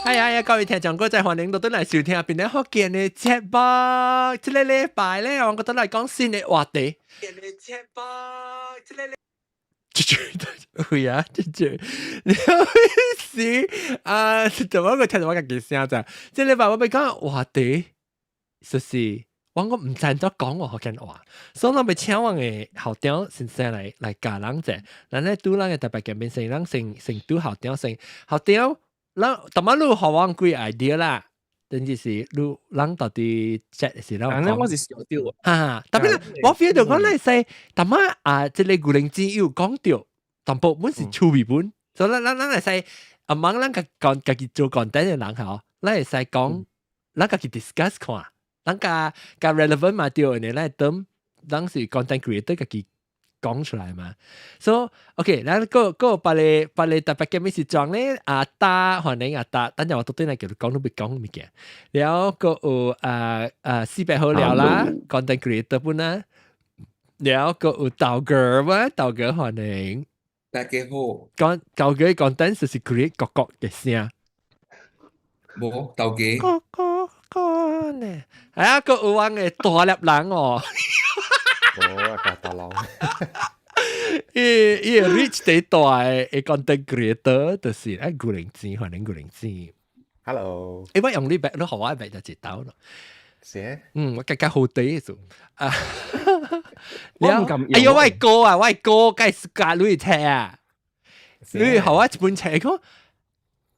係啊，各位聽眾哥仔歡迎到轉來收聽邊個福建的節目。這個禮拜咧，我覺得來講新的話題。這個會啊，這這，你是啊，怎麼個聽到我家己聲咋？這禮拜我欲講話題，就是我毋知怎講我福建話，所以我欲請我的校長先生來教人者。咱咧拄咱的特別見面先，咱先拄校長先，校長，咱逐擺你有予我幾個 idea 啦，等就是你人到底 chat 是咱講，我是小掉哈，特別我 feel 到講你說，逐擺啊，這個牛奶錢有講著，淡薄本是趣味本，所以咱會使啊，茫咱家講家己做 content 的人吼，咱會使講，咱家己 discuss 看，咱較較 relevant 嘛對，因為咱等咱是 content creator 家己講出來嘛。So OK，咱個個別個別個特別嘅咩是裝咧？阿達歡迎阿達，等陣我到底來叫你講都欲講物件。了閣有啊四百好料啦，content creator 本啦，了閣有豆哥嘛，豆哥歡迎。大家好。講豆哥 content 就是 create 各國嘅聲。無豆哥。哥哥哥呢？係啊，閣有阮的大粒人哦。哦，大大佬。伊伊 reach 第大的 content creator 就是牛奶錢，歡迎牛奶錢。 Hello。欸，我用你白，你予我白就一刀咯。是。嗯，我較較好啲做。啊。我毋敢。哎喲，我的歌啊，我的歌，該是教你冊啊。你予我一本冊，講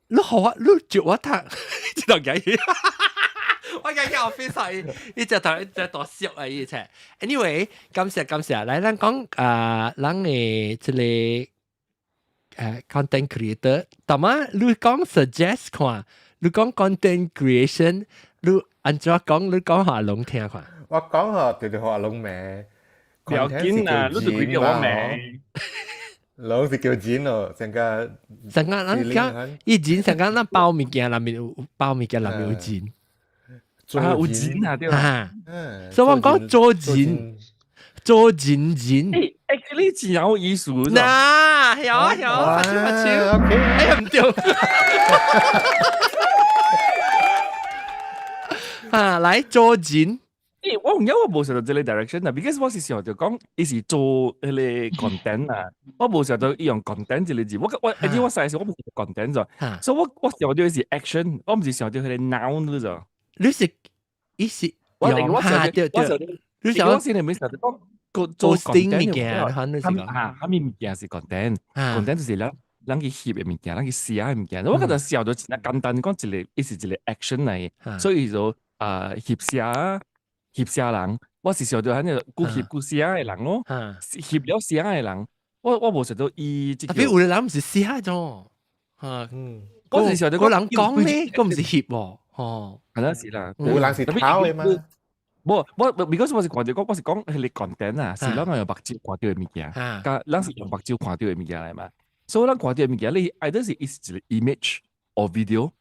你予我，你借我讀，這段解。我感覺 office 伊伊隻頭一隻大笑啊！伊冊。Anyway，感謝感謝，來咱講啊，咱的這個content creator，但嘛你講 suggest 看，你講 content creation，你按怎講？你講予阿龍聽看。我講嗬，對對予阿龍名。不要緊啊，你就規定我名。攏是叫錢咯，成個成個咱講，伊錢成個咱包物件內面有包物件內面有錢。啊，有錢啊，對啊。所以我講做錢，做錢錢。欸，actually 真有意思。嗱，有有，拍手拍手。哎呀，毋對。啊，來做錢。欸，我唔知我無想到這個 direction 啊，because 我是想著講，伊是做彼個 content 啊，我無想到伊用 content 這個字，我一啲我細時我無想到 content 咗，所以我想到是 action，我毋是想到彼個 noun 咗。你是伊是用哈對對，你想我先係咪想到講個做 content 物件，啊，啥物物件是 content，content 就是咱咱去翕的物件，咱去寫的物件。我覺得想到真簡單，講一個伊是一個 action 來，所以就啊翕寫。翕寫人，我是想到喺個顧翕顧寫的人咯，翕了寫的人，我無想到伊。特別有的人毋是寫咗，嚇，我是想到個人講呢，個毋是翕喎，哦，係啦是啦，有人是偷的嘛？無，我，because 我是看著講，我是講彼個 content 啊，是咱用目睭看著的物件，佮咱是用目睭看著的物件來嘛，所以咱看著的物件，你 either 是一個 image or video，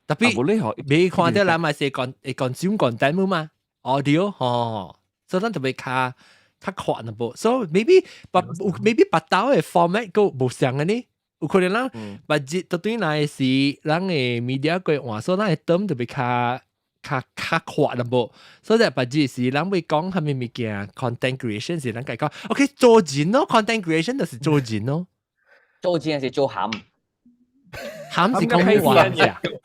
特別未看著人嘛是講會講 content 嘛。audio 吼，所以咱特別較較寬淡薄，所以 maybe 別 maybe 別兜的 format 閣無相的呢，有可能咱別日到對來是咱的 media 過換，所以咱的 term 特別較較較闊淡薄，所以別日是咱欲講啥物物件 content creation 是咱家講，OK 做人咯，content creation 就是做人咯，做人是做鹹。鹹是講話啊，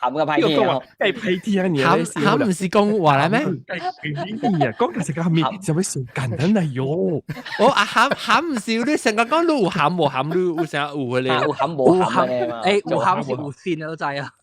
鹹嘅歹聽哦，計歹聽鹹鹹毋是講話來咩？計歹聽啊，講其實個面就會上簡單嚟喲。哦啊鹹鹹毋是你成個講你有鹹無鹹，你有啥有嘅咧？有鹹無鹹嘅嘛？欸，有鹹是有線啊，都知啊。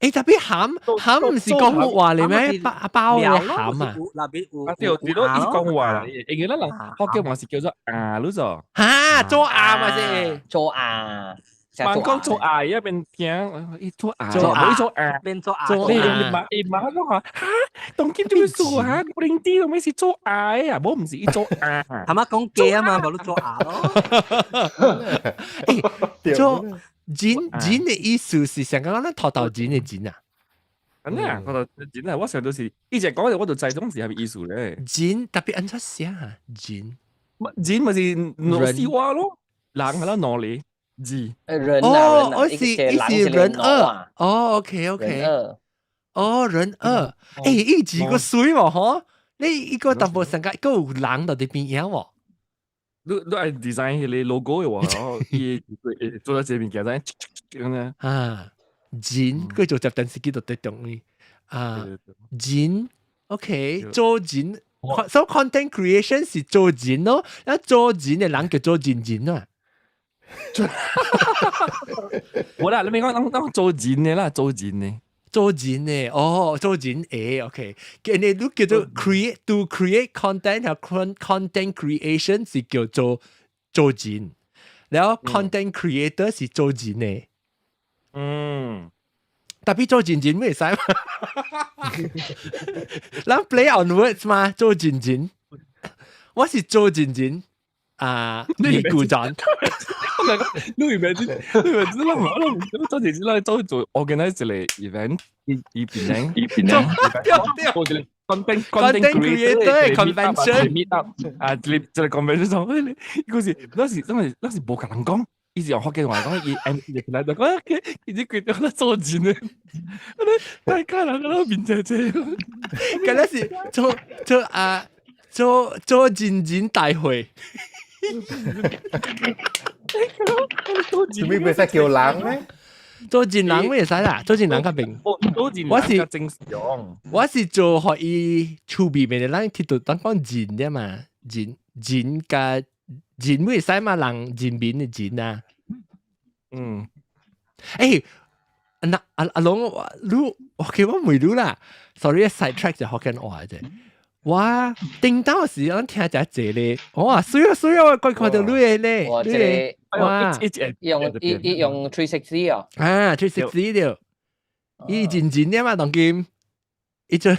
欸，特別鹹鹹毋是講話嚟咩？包包嘅鹹啊？那邊有啊對，對咯，伊講話啦，因為咱人福建話是叫做啊，你做哈做啊嘛是做啊。人講做愛一邊聽，伊做愛，伊做愛，變做愛。你你媽伊媽講話，哈，當今做咩做啊？零啲都咩是做愛啊？無毋是伊做愛。係咪講假啊嘛？無你做愛咯。欸，做人人的意思是想講咱頭頭人的人啊？安呢啊，頭頭人啊，我想到是，以前講的我就知種是啥物意思咧。人特別按怎寫啊？人，人咪是挪西話咯，人係啦，挪嚟。字。人啊，哦，我是伊是人二。哦，OK OK。哦，人二，伊字個水喎，嗬？你一個淡薄成個個有人佇佇邊樣喎。你愛 design 彼个 logo 的話，伊做咗這物件，咁樣。啊，人佢做接電視機就得中意。啊，人，OK，做人，所以 content creation 是做人咯，啊做人的人叫做人人啊。無啦，你咪講當當做人的啦，做人的。做人的，哦，做人的，OK，人哋都叫做 create to create content 和 content creation 是叫做做人，然後 content creator 是做人的。特別做人人會使嘛？咱 play on words 嘛，做人人，我是做人人啊，你鼓掌。你明知，你明知，我我做人人做做 organize 一個 event，伊邊咧，伊邊咧，做一個 content creator convention meet up 啊，一個一個 convention 上，伊個是那是那是那是無共人講，伊是用福建話講，伊 MC 就起來就講，伊伊決定咧做人的，大家人個面姐姐，敢若是做做啊做做人人大會。做咩袂使叫人咩？做人人會使啦，做人人較明。我是正常，我是做予伊趣味的，咱聽到當講人啫嘛，人人佮人會使嘛，人人民的人啊。那阿阿龍，你，OK，我問你啦，sorry，side track 就福建話啫。我頂當時我聽一隻咧，哇，水啊水啊，我看到你的咧，哇，這個哇，用伊伊用 360 哦，啊，360 了，伊真真的嘛，當今，伊做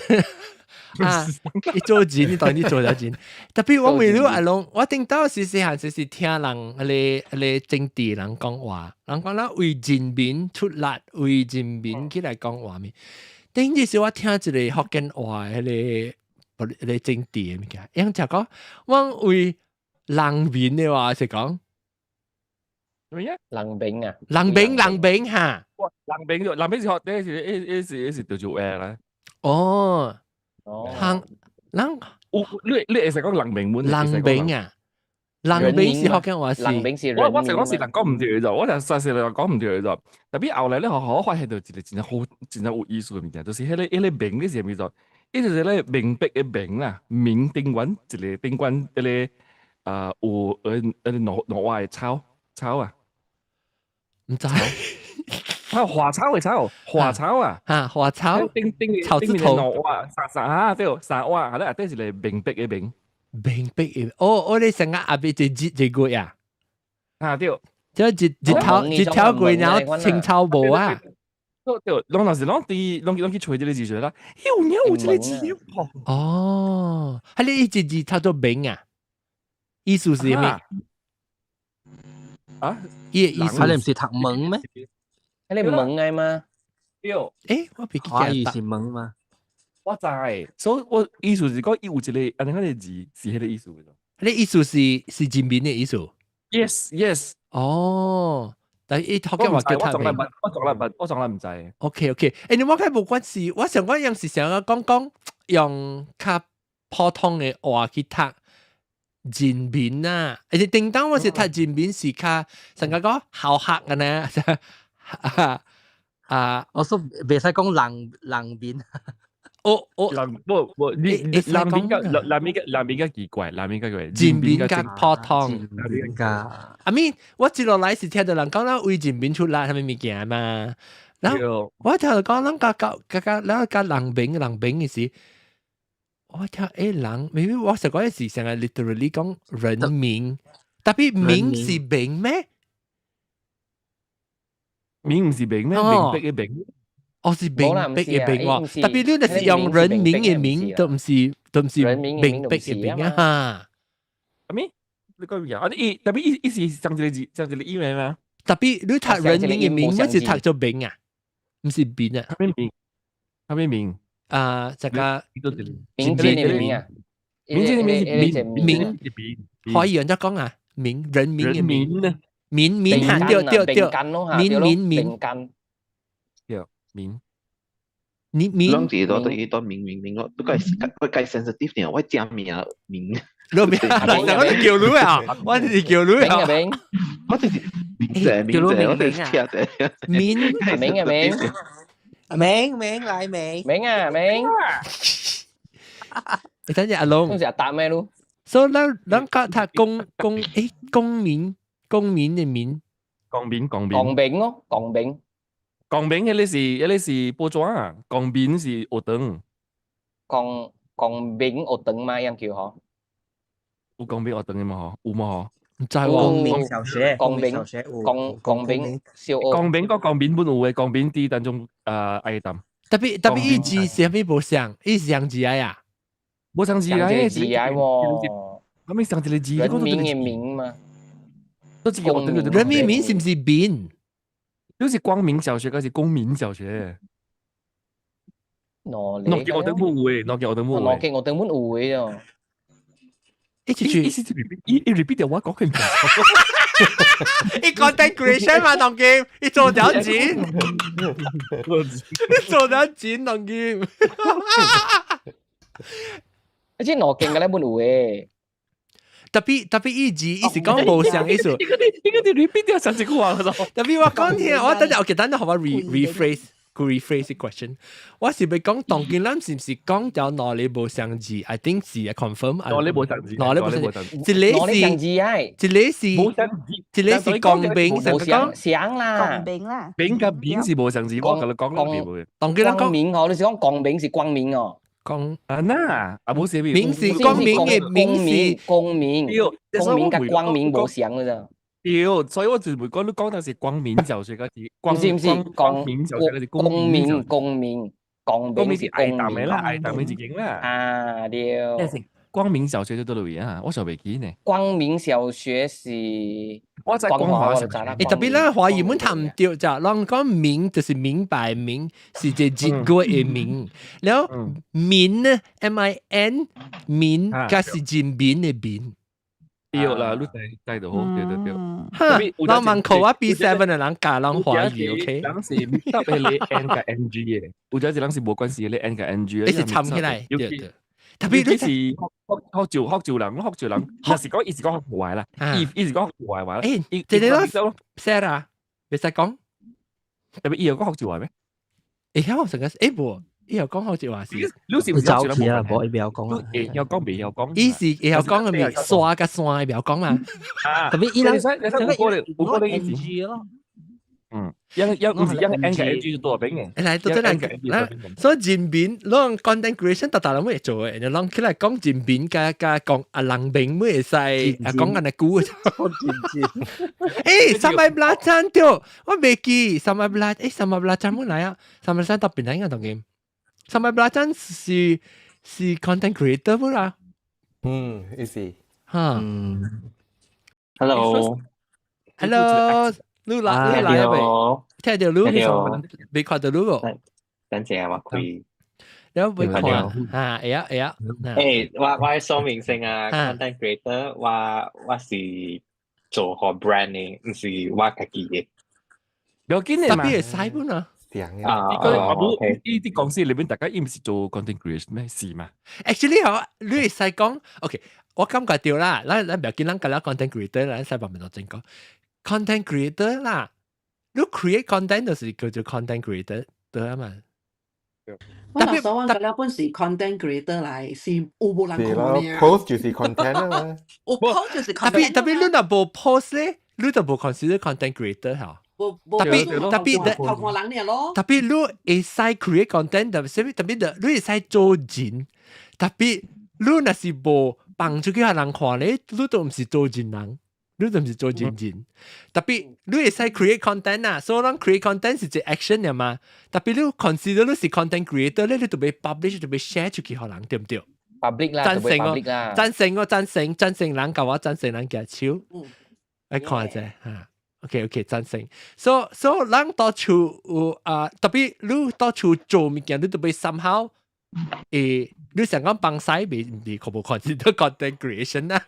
啊，伊做人，伊當你做了人，特別我問你阿龍，我頂當時細漢時是聽人彼個彼個政治人講話，人講咱為人民出力，為人民起來講話咪。頂日時我聽一個福建話，彼個。彼個政治的物件，𪜶就講，我為人民的話是講，咩啊？人民啊，人民人民哈，人民人民是學，那是那是那是潮州話啦。哦，人人，你你會使講人民滿？人民啊，人民是福建話是，人民是我我成講是人講毋對就，我就實實嚟講毋對就。特別後來咧，我發現到一個真正好、真正有意思的物件，就是彼個彼個名咧是啥物做？伊就是咧明白的明啦，明頂懸一個頂懸彼個啊有兩兩瓦的草草啊，毋知，啊花草的草，花草啊，哈花草，頂頂草字頭兩瓦三三啊對，三瓦，啊內底是個明白的明，明白的，哦，我咧成個後邊一日一月啊，啊對，即日日頭日頭過然後青草無啊。對對，攏若是攏佇攏攏去揣這個字出來啦，有影有這個字哦，啊你一字讀做明啊？意思是啥物？啊？伊的意思，你毋是讀門咩？你門來嗎？對，我袂記華語是門嗎？我知，所以我意思是講伊有一個按呢個字是彼個意思。你意思是是人民的意思？Yes, yes。哦。但伊福建話叫讀明，我從來毋，我從來毋知。 OK OK，你我梗無關係，我想講用是想要講講用較普通的話去讀人民啊，而且頂當我是讀人民是較成個講好客嘅呢，啊，我說袂使講人人民。我我人無無你人民較人民較人民較奇怪，人民較奇怪，人民較普通。人民較。 I mean，我一路來是聽到人講咱為人民出力，啥物物件嘛。然後我聽到講咱佮佮佮佮咱佮人民人民的時，我聽人，maybe 我實講是成日 literally 講人民，特別民是民咩？民毋是民咩？明白的明。哦，是明白的明喎，特別你若是用人民的民，都毋是明白的明啊！哈。啥物？你講咩啊？伊特別伊伊是上一個字，上一個意味嗎？特別你讀人民的民，我是讀做明啊，毋是民啊。啥物民？啥物民？啊，這個民間的民啊，民間的民民民，可以用得講啊，民人民的民，民民嚇，對對對，民民民民對民。你民。攏是都對都明明明，我都計我計 sensitive 呢，我正名明。你名，我是叫你啊，我是叫你啊。我就是名字名字，我就是聽者。民明啊明。明明來明。明啊明。你等陣阿龍。通常答咩咯？所以咱咱教他公公誒公民公民的民。公民公民。公民咯，公民。光明彼個是報紙啊，光明是學堂。光光明學堂嘛，樣叫嗬？有光明學堂的嘛嗬？有嘛嗬？毋知喎。光明小學，光明小學有。光光明小學。光明佮光明本有的，光明佇當中啊愛淡。特別特別伊字是啥物無相？伊是相字啊呀？無相字啊，字啊喎。啥物相一個字？人民的民嘛。都一個學堂。人民民是毋是民？你是光明小學還是公民小學？喏，諾見學堂冇有的，諾見學堂冇有的。諾見學堂本有的哦。一直去，意思伊伊 repeat 掉我講佢唔伊 content creation 嘛，當劍，伊做條錢，伊做條錢當劍。而且諾見嘅咧本有的。特別特別伊字，伊是講無相意思。呢個呢個你 repeat 掉上一句話咯。特別我講聽，我等陣我記等陣予我 rephrase 個 question。我是欲講當今咱是毋是講條哪裡無相字？I think 是 confirm。哪裡無相字？哪裡無相字？一個是，一個是，一個是光明，是講相啦。光明啦。明佮明是無相字，我共你講啦，當今咱講明哦，你是講光明是光明哦。光啊那啊無啥物，明是光明的明是光明，光明佮光明無相的咋？對，所以我就會講你講的是光明小學，還是光毋是毋是光明小學，還是光明光明光明是愛淡的啦，愛淡的一間啦。啊對。光明小學就佗落啊？我想袂記呢。光明小學是，我在光華小學。欸，特別咱華語本讀毋著咋，人講明就是明白明，是一個日月的明。了民呢，M I N 民，佮是人民的民。對啦，你知知就好，對對對。哈，人問口我 B7 的人教人華語，OK？人是特別你 N 佮 NG 的，有陣時人是無關係，你 N 佮 NG 你是參起來，對對。特別你是學學潮學潮人，學潮人，若是講伊是講學壞啦，伊伊是講學壞話。欸，這個咯，Sarah，袂使講。特別伊有講學潮話咩？會曉我成個，欸無，伊有講學潮話是。你是毋是走去啊？無伊袂曉講啊。會曉講袂曉講？伊是會曉講的咪山佮山會曉講嘛。特別伊人，你使有可能有可能 NG 咯。嗯，一一毋是一 N 佮 NG 就多邊嘅。來，都真係，所以人民攏 content creation 逐逐人會做的，人起來講人民佮佮講啊人民會使啊講按呢句。欸，sambal belacan 對，我袂記 sambal belacan，欸，sambal belacan 本來啊，sambal belacan 特別難啊，當然，sambal belacan 是是 content creator 不啦？嗯，意思。哈。 Hello。 Hello。你來你來未？聽著你，未看著你無？等陣我開。你未看啊？會啊會啊。欸，我我說明先啊，content creator，我我是做予 brand 的，毋是我家己的。不要緊的嘛。特別會使本啊。啊，啊無，伊佇公司裏面，大家伊毋是做 content creation 咩？是嘛？Actually 嗬，你會使講，OK，我感覺著啦，咱咱不要緊，咱共咱 content creator，咱使慢慢就真講。content creator 啦，你 create content 就是叫做 content creator 對啊嘛。我若所講嘅本是 content creator 來，是有無人看嘅。post 就是 content 啊嘛。有 post 就是 content。特別特別你若無 post 咧，你就無 consider content creator 嚇。無特別特別頭看人爾咯。特別你會使 create content，特別特別你會使做人，特別你若是無放出去予人看咧，你都毋是做人人。你就毋是做人人，特別你會使 create content 啊，所以咱 create content 是一個 action 嘅嘛。特別你 consider 你是 content creator 咧，你就欲 publish 就欲 share 出去予人，對毋對？public 啦，贊成哦，贊成我贊成，贊成人共我贊成人舉手，來看者嚇。OK OK，贊成。所所以人到處有啊，特別你到處做物件，你都欲 somehow 你想講幫使未未可無 consider content creation 啊？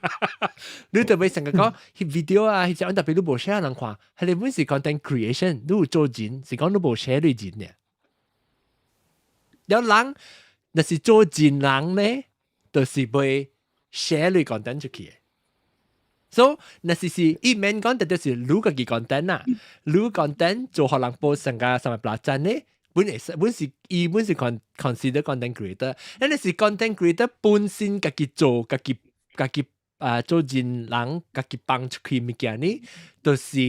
你特別成日講翕 video 啊，翕相特別你無 share 人看，係你本是 content creation，你有做人是講你無 share 你人嘅。有人若是做人人咧，就是會 share 你 content 出去嘅。所以若是是伊免講，就是你家己 content 啊，你 content 做予人 post 成個上面八讚咧。本嚟本是伊本是 consider content creator，咱是 content creator 本身家己做家己家己啊做人人家己放出去物件呢，就是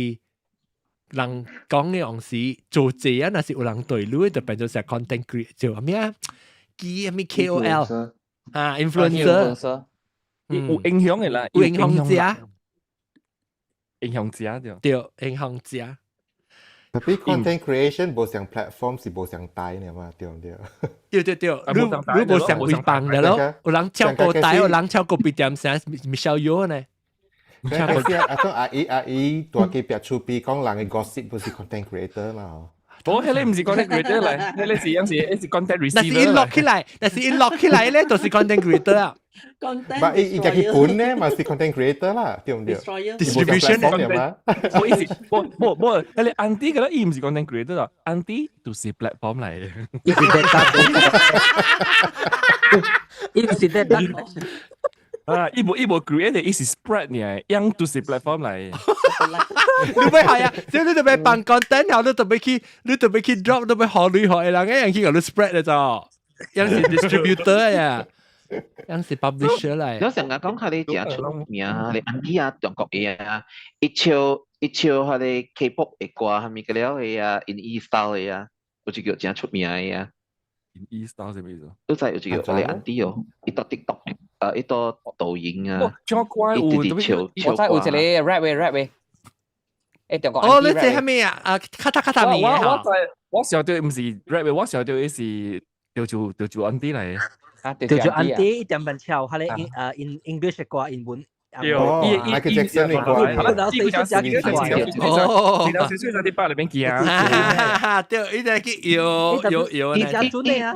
人講嘅樣時做這啊，若是有人對你，就變做成 content creator 做咩啊？記咩 KOL 啊，influencer，有影響嘅啦，有影響者，影響者對，對，影響者。特別 content creation 無像 platform 是無相大呢嘛，對唔對？對對對，你你無相違幫的咯，有人超過大，有人超過別點聲，Michelle Yeoh 呢？其實阿講阿姨阿姨大家別出邊講人嘅 gossip 不是 content creator 嘛？無，彼個毋是 content creator 嚟，彼個是樣是是 content receiver。但是伊落起來，但是伊落起來咧，就是 content creator 啊。 但伊伊家己本咧嘛是 content creator 啦，對唔對？Distribution 嘛。我意思，無無無，彼個 auntie 個咧，伊毋是 content creator 啦，auntie 就是 platform 嚟嘅。伊是 data，伊是 data。啊！伊無伊無 create，伊是 spread 呢，樣都是 platform 嚟。你欲係啊？即係你特別放 content，然後你特別去，你特別去 drop，特別學你學人嘅人去共你 spread 嘅咋，樣是 distributor 呀，樣是 publisher 嚟。有成日講佢哋真出名，你 auntie 啊，中國嘅啊，一唱一唱佢哋 K-pop 嘅歌，係咪個了嘅啊？In E Style 嘅啊，有一個真出名嘅啊。 In E Style 係咩意思？都知有一個我哋 auntie 哦，伊到 TikTok 伊到抖音啊，唱歌有，伊直直唱我知有一個 rap 嘅 rap 嘅，中國哦，你這係咩啊？啊，卡塔卡塔米我我知，我想到毋是 rap 嘅，我想到伊是潮州潮州 auntie 嚟。啊，潮州 auntie 一點半唱，佢哋 in English 嘅歌，英文。對，伊 Michael Jackson 嘅歌，伊哦，四歲在啲巴裏邊見啊，對，伊就去搖搖搖伊真準嘅啊！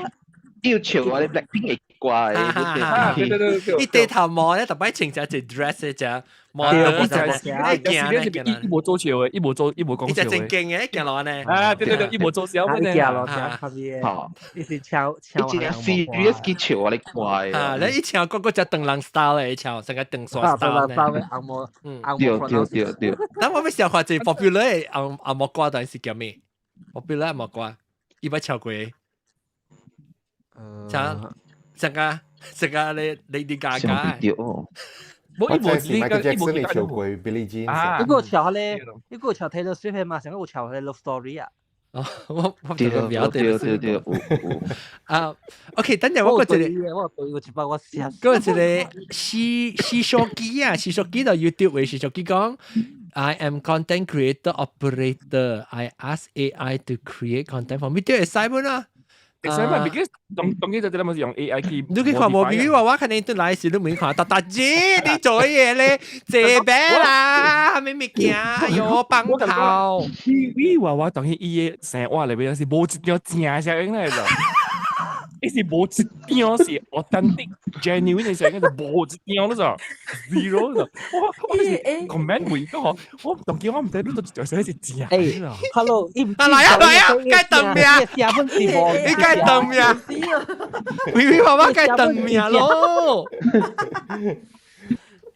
要唱我哋 Blackpink 嘅歌嘅，對對對，伊地頭毛咧，特別穿隻一 dress 嘅隻，毛對，伊就係伊伊無做笑嘅，伊無做伊無講伊隻正經嘅，行落呢。啊，對對對，伊無做笑嘅。行落行，伊是唱唱。伊真 serious 去唱我哋歌啊，你伊唱個個隻唐人 style 嘅，唱成個唐山 style 呢。紅毛，對對對對。但我欲想看一個 popular 嘅紅紅毛歌，但是叫咩？popular 紅毛歌，伊捌唱過。像這個這個你 Lady Gaga。無我知是 Michael Jackson 你唱過 Billie Jean。啊，你個唱咧，你個唱 Taylor Swift 嘛？上個有唱咧 Love Story 啊。哦，我我對對對對，有有。啊，OK，等陣我個一個，我對我一百我寫。個一個洗洗手機啊，洗手機到 YouTube 嘅洗手機講，I am content creator operator. I ask AI to create content for me。對，會使本啊？會使嘛？because 當當機就啲咪用 AI 去。你去看無？比如話我肯定都來時你沒看，大大姐你做嘢咧，這邊啦，咩物件？哎喲，幫頭。你話我當佢伊個生活裏邊是無一張正聲音來的，伊是無一張是 authentic genuine 的聲音，就無一張咯，就 zero 就。我我是 comment 回個嗬，我當機我毋知你都一條聲是正。誒，hello，啊來啊來啊，該當命，你該當命，微微爸爸該當命咯。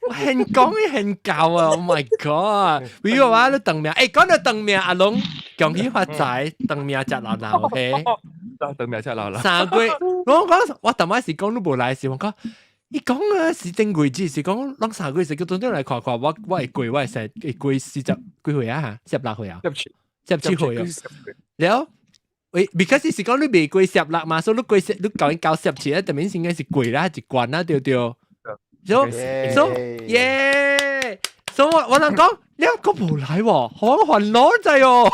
很講很教啊！Oh my god！微微爸爸你當命，誒講到當命，阿龍恭喜發財，當命食老老，OK？當命食老老。3個月，我講我頭擺是講你無來時，我講伊講啊是頂月子，是講攏3個月時，叫轉轉來看看我我會過我會生會過40幾歲啊？46歲啊？47歲啊？了。喂，because 是講你未過十六嘛，所以你過十你舊年交17，特別應該是過啦，一關啦，對對。So yeah，所以我我能講，你個無來喎，好煩惱仔哦。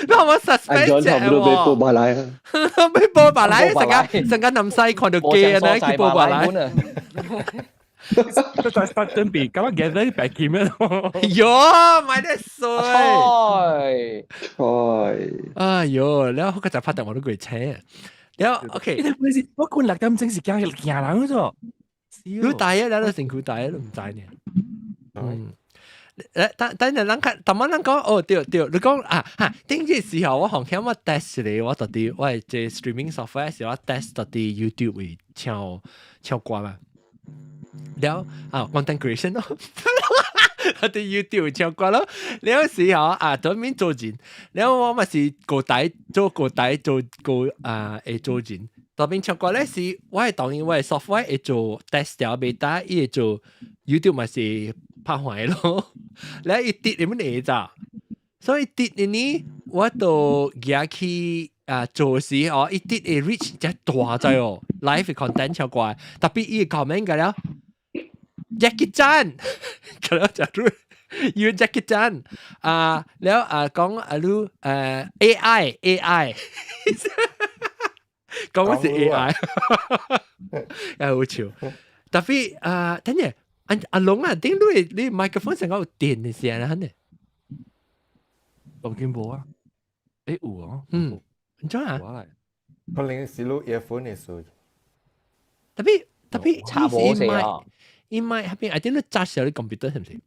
你係咪 suspend 啫喎？報馬來啊！被報馬來，成個成個南西看到機啊，去報馬來。都在準備，咁樣 gather 白金啊！喲，買得衰。衰。哎喲，然後我就拍電話都過請。了 OK，我困6點鐘是驚驚人咗。你大啊，你都身軀大啊，你毋知呢。嗯。誒，等等陣，咱看，逐擺咱講，哦，對對，你講啊，哈，頂個時候我好像我 test 咧，我到底我係這 streaming software 時我 test 到底 YouTube 會唱唱歌嘛。了啊，content creation 咯，我佇 YouTube 唱歌咯。了時候啊，對面做人，了我嘛是個台做個台做個啊會做人。對面唱歌咧是，我係當然我係 software 會做 test 掉 beta，伊會做 YouTube 嘛是拍壞咯。了伊跌你們會咋？所以跌呢，我都舉去啊做時哦，伊跌會 reach 只大仔哦，live content 超怪，特別伊 comment 個了，Jackie Chan，個了就要 Jackie Chan 啊，了啊講啊你AI AI，講我是 AI，啊好笑，特別啊，等陣。阿阿龍啊，頂你你麥克風成個有電嘅聲啊，肯定。當見無啊？誒有啊。嗯，你做啊？可能是你 earphone 嘅事。特別特別，插無聲啊！伊麥嗰邊，I think 你揸上你 computer 係唔是？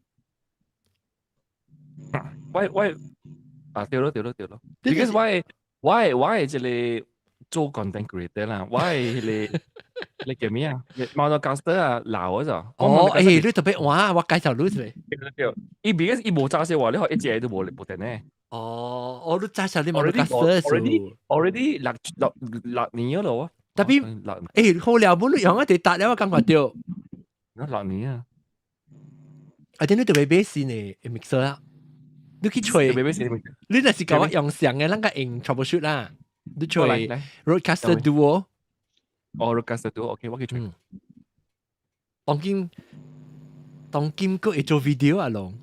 喂喂，啊對咯對咯對咯，because 我我我係這個做 content creator 啦，我係迄個。你叫咩啊？Maodocaster 啊，鬧嗰咋？哦，誒，你特別話，我介紹你出嚟。對，伊 because 伊無揸些話，你可一隻都無無電呢。哦，我都揸晒你 Maodocaster already 六六六年咗咯。特別誒，好了本你用一地搭了，我感覺到。六年啊！啊，點你特別買新的 mixer 啊？你去揣，你若是教我用上嘅，咱個用 troubleshoot 啦。你揣 Rodecaster Duo。哦，Rodecaster Duo，OK，我去揣。當今當今閣會做 video 啊，龍。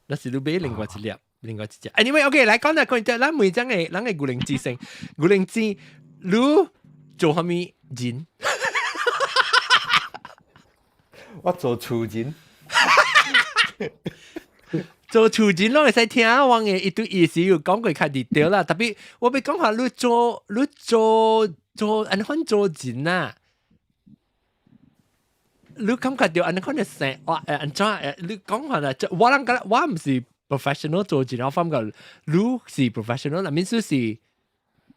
那是你買另外一粒，另外一隻。Anyway，OK，來講啦，講啫，咱每張嘅，咱嘅牛靈之星，牛靈之，你做啥物人？我做廚人。做廚人攏會使聽我嘅一對意思有講過較對啦。特別我欲講下你做你做做按款做人啊，你感覺到按款嘅生活誒按怎誒？你講下啦，我人覺得我毋是 professional 做人，我感覺你是 professional，那面是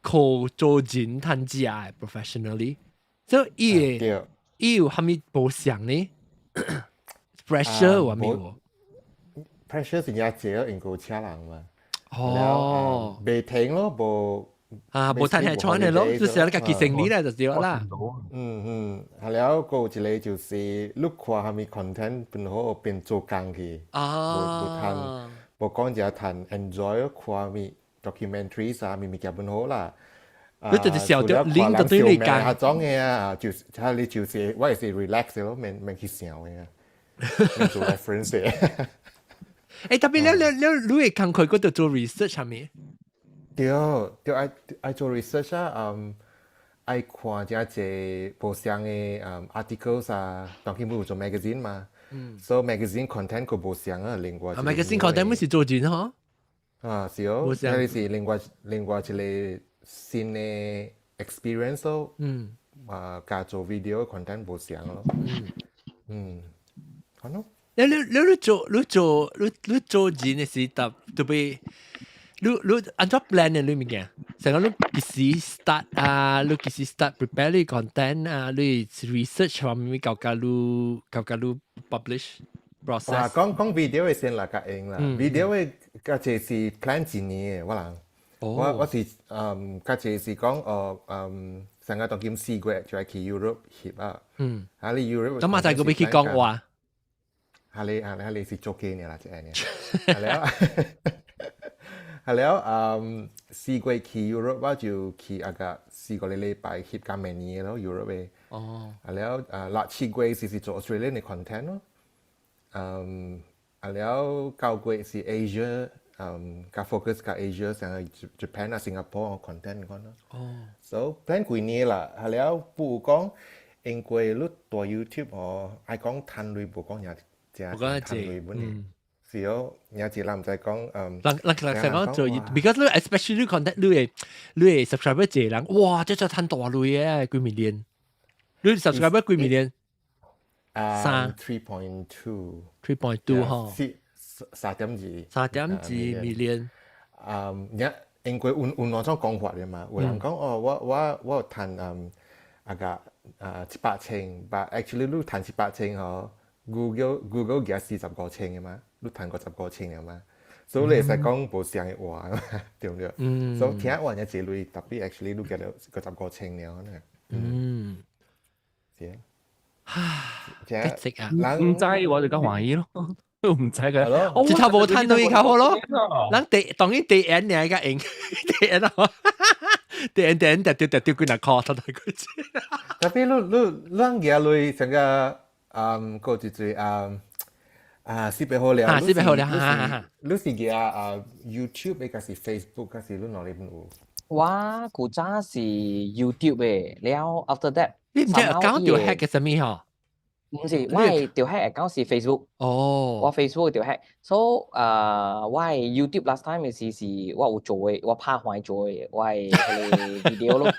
靠做人趁食嘅 professionally，所以伊會伊有啥物無相呢？pressure 有啥物無？ pressure 是也濟，因為請人嘛。哦，未停咯，無啊，無趁係穿嘅咯，就是你家己生理咧就對啦。嗯嗯，係了，閣有一個就是你看啥物 content 變好變做工去，無無趁無講只趁 enjoy 看物 documentaries 啊，物物件本好啦。你就是笑著拎就對你講。下種嘅啊，就是你就是我是 relax 咯，免免去想嘅，免做 reference 嘅。誒，特別你你你你會工課嗰度做 research 係咪？對，對，愛愛做 research 啊，嗯，愛看真濟無相嘅嗯 articles 啊，當今有做 magazine 嘛，嗯，所以 magazine content 佢無相啊，另外。啊，magazine content 咪是做人嗬？啊，是哦，那是另外另外一個新嘅 experience 咯，嗯，啊，加做 video content 無相咯，嗯，嗯，好咯。你你你你做你做你你做人嘅時特特別，你你按怎 plan 嘅你物件？成個你幾時 start 啊？你幾時 start prepare 你 content 啊？你 research 方面搞搞你搞搞你 publish process。啊，講講 video 嘅先啦，較用啦。video 嘅較濟是 plan 一年嘅，我人。我我是嗯，較濟是講哦嗯，上個當今4月就係去 Europe 翕啊。嗯。啊，你 Europe。咁嘛就係個欲去講話。哈你哈你是做機呢啦，這樣呢。係了，係了，嗯，4月去 Europe 我就去啊個4個禮拜翕個明年咯，Europe 嘅。哦。係了，啊6、7月是是做 Australian 嘅 content 咯。嗯，啊了9月是 Asia，嗯，較 focus 較 Asia，像 Japan 啊、Singapore content 款咯。哦。 So plan 幾年啦，係了，不過講，因為你蹛 YouTube 哦，愛講趁鐳無講也。我講趁鐳本嘅，是哦，有一人唔使講，嗯，人人人成講做，because 你 especially 你 content 你會 subscriber 濟人，哇！這隻趁大鐳嘅幾 million，你 subscriber 幾 million？三 3.2 3.2 嗬，4.2，3.2 million。嗯，因為有兩種講法嘅嘛，有人講哦，我有趁啊個啊700千，but actually 你趁700千嗬，Google 寄45千嘅嘛，你趁55千嘅嘛，所以你會使講無相嘅話嘛，對唔對？嗯。所以聽話一隻鐳，tapi actually 你寄了55千了呢。是啊。唉，吉啊！唔知我就較懷疑咯，都唔知嘅。直頭無趁鐳較好咯。咱第當然第一年較用，第一啊，第一特掉特掉幾若箍，頭頭幾錢。 Tapi 你咱寄鐳成個嗯，個一隻啊啊四百好了，啊四百好了，哈哈哈。你是寄啊 YouTube 抑是 Facebook，還是你哪裡有？我古早是 YouTube 嘅，了 after that，你唔知講條 hack 嘅啥物嗬？唔是，我係條 hack account 是 Facebook。哦。我 Facebook 條 hack，so 啊，我係 YouTube last time 嘅時是我有做嘅，我拍壞做嘅，我係彼个 video 咯。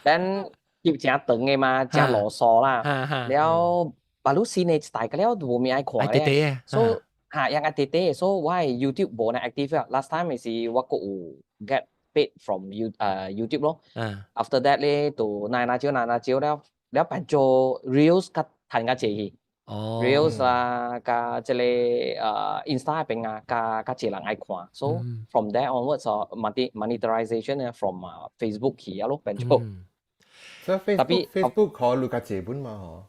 Then 翕誠長嘅嘛，誠囉嗦啦。了，把你新嘅一代個了無咩愛看咧。So 嚇，樣愛短短，so 我係 YouTube 無呢 active 啊。Last time 嘅時我閣有 get paid from You YouTube 咯。After that 咧，就拿拿招拿拿招了，了變做 Reels 較趁較濟去。哦。 Reels 啊，佮這個Insta 邊啊，較較濟人愛看。So from there onwards 哦，monetization 咧 from Facebook 去啊咯，變做。所以 Facebook 可你較濟本嘛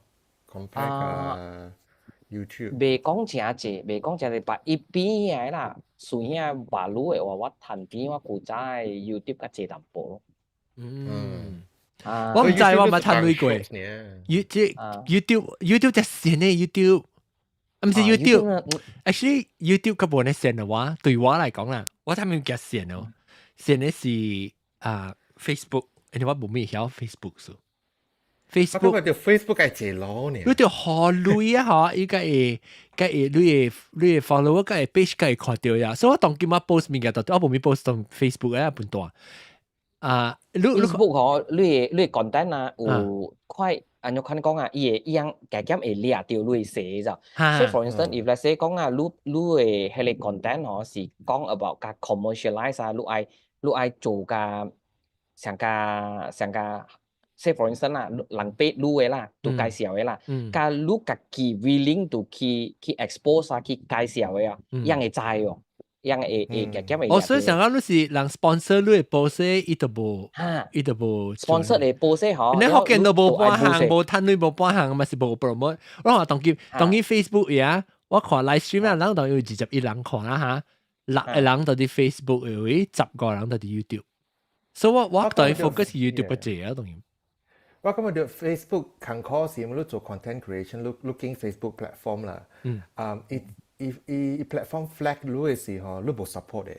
嗬？compare 啊 YouTube。袂講誠濟，袂講誠濟，但伊邊的啦，算遐馬路的話，我趁比我古早的 YouTube 較濟淡薄咯。啊，我毋知我毋趁鐳過。You 這 YouTube 隻線的 YouTube，毋是 YouTube。Actually YouTube 較無呢線的話，對我來講啦，我他們較線哦，線的是啊 Facebook，因為我無咩曉 Facebook 數。Facebook 就 Facebook 係濟攞呢？你著好鐳啊！嗬，伊個會，個會你會 follow 我個 page 個會看到呀。所以我當今我 post 物件，我無咪 post 當 Facebook 啊本大。啊，你 Facebook 嗬，你 content 啊，有快按怎款講啊，伊會伊樣加減會掠著你寫咋。所以 for instance，if let's say 講啊，你的彼个 content 嗬是講 about 較 commercialize 啊，你愛做較上較上較。Say for instance 啦，人俾你的啦，都介紹的啦，佮你家己 willing to 去 expose 啊，去介紹的啊，樣會知哦，樣會加減會。哦，所以上講你是人 sponsor 你的 post，伊就無，伊就無 sponsor 的 post 嗬。你福建都無半項，無趁鐳無半項，嘛是無 promote。我話當今當今 Facebook 呀，我看 live stream 啊，人當有21人看啦哈，六個人佇 Facebook 的位，10個人佇 YouTube。所以我當 focus YouTube 不濟啊，當然。我感覺著 Facebook 近可時，你做 content creation，你經 Facebook platform 啦。啊，伊 platform flag 你的時候，你無 support 的。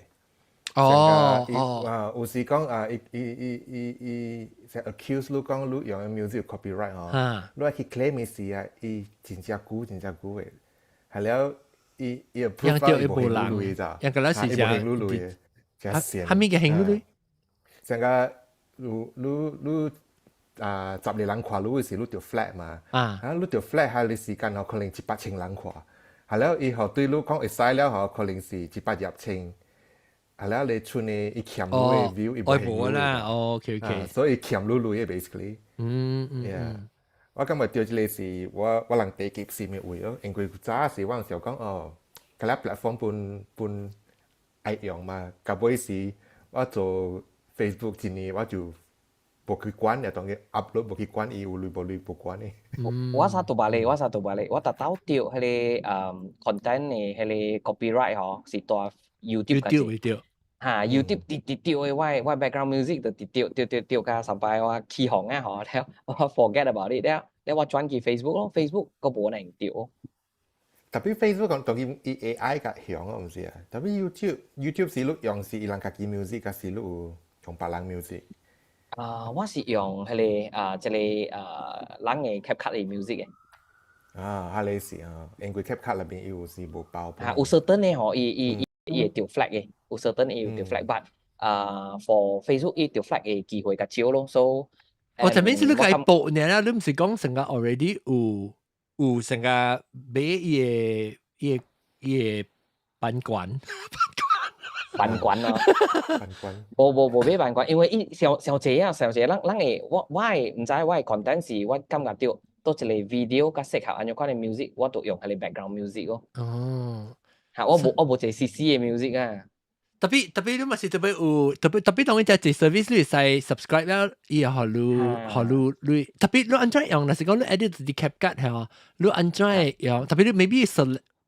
哦。啊，有時講啊，伊伊伊伊伊成 accuse 你講你用的 music copyright 吼，你愛去 claim 的時啊，伊真正久真正久的，係了，伊伊 approve 伊無興你咋？樣個是伊無興你的，真線。蝦米嘅興你？成個你啊，10個人看你的時，你著 flag 嘛。啊，你著 flag 下你時間吼，可能100千人看。係了，伊予對你講會使了吼，可能是120千。係了，你剩的伊欠你的 view，伊無啦。哦，OK OK。所以欠你鐳的 basically。我感覺著這个是我人第一級是的位咯，因為早時我想講哦，佢咧 platform 本本愛用嘛，到尾時我做 Facebook 一年我就無去管，就當佢 upload 無去管伊有鐳無鐳無管的。我啥都捌咧，我啥都捌咧，我逐擺著彼个content 的彼个 copyright 吼，是蹛 YouTube 對對。哈，YouTube 直直著的，我 background music 就直著著著著甲上擺我起紅啊吼，了我 forget about it 了，了我轉去 Facebook 咯，Facebook 閣無能著。 Tapi Facebook 講當佢伊 AI 較強啊，毋是啊？Tapi YouTube 是你用是伊人家己 music，抑是你有用別人 music？啊，我是用彼个啊，這个啊，人的 CapCut 的 music 的。啊，哈你是啊，因為 CapCut 裏邊有是無包。啊，有 certain 嘅嗬，伊會掉 flag 嘅，有 certain 伊會掉 flag，but 啊，for Facebook 伊掉 flag 嘅機會較少咯，so 我這邊是你個報呢啦，你唔是講成個 already 有成個買伊個版權。版權咯，版權。無無無買版權，因為伊上上濟啊，上濟咱咱會我會毋知我的 content 是我感覺著佗一個 video 較適合按怎款的 music，我就用彼個 background music 咯。哦，嚇，我無一個 CC 的 music 啊。特別你嘛是特別有特別當伊只 service 你會使 subscribe 了，伊會予你予你你特別你按怎用，若是講你 edit 佇 CapCut 係你按怎用？特別你 maybe 是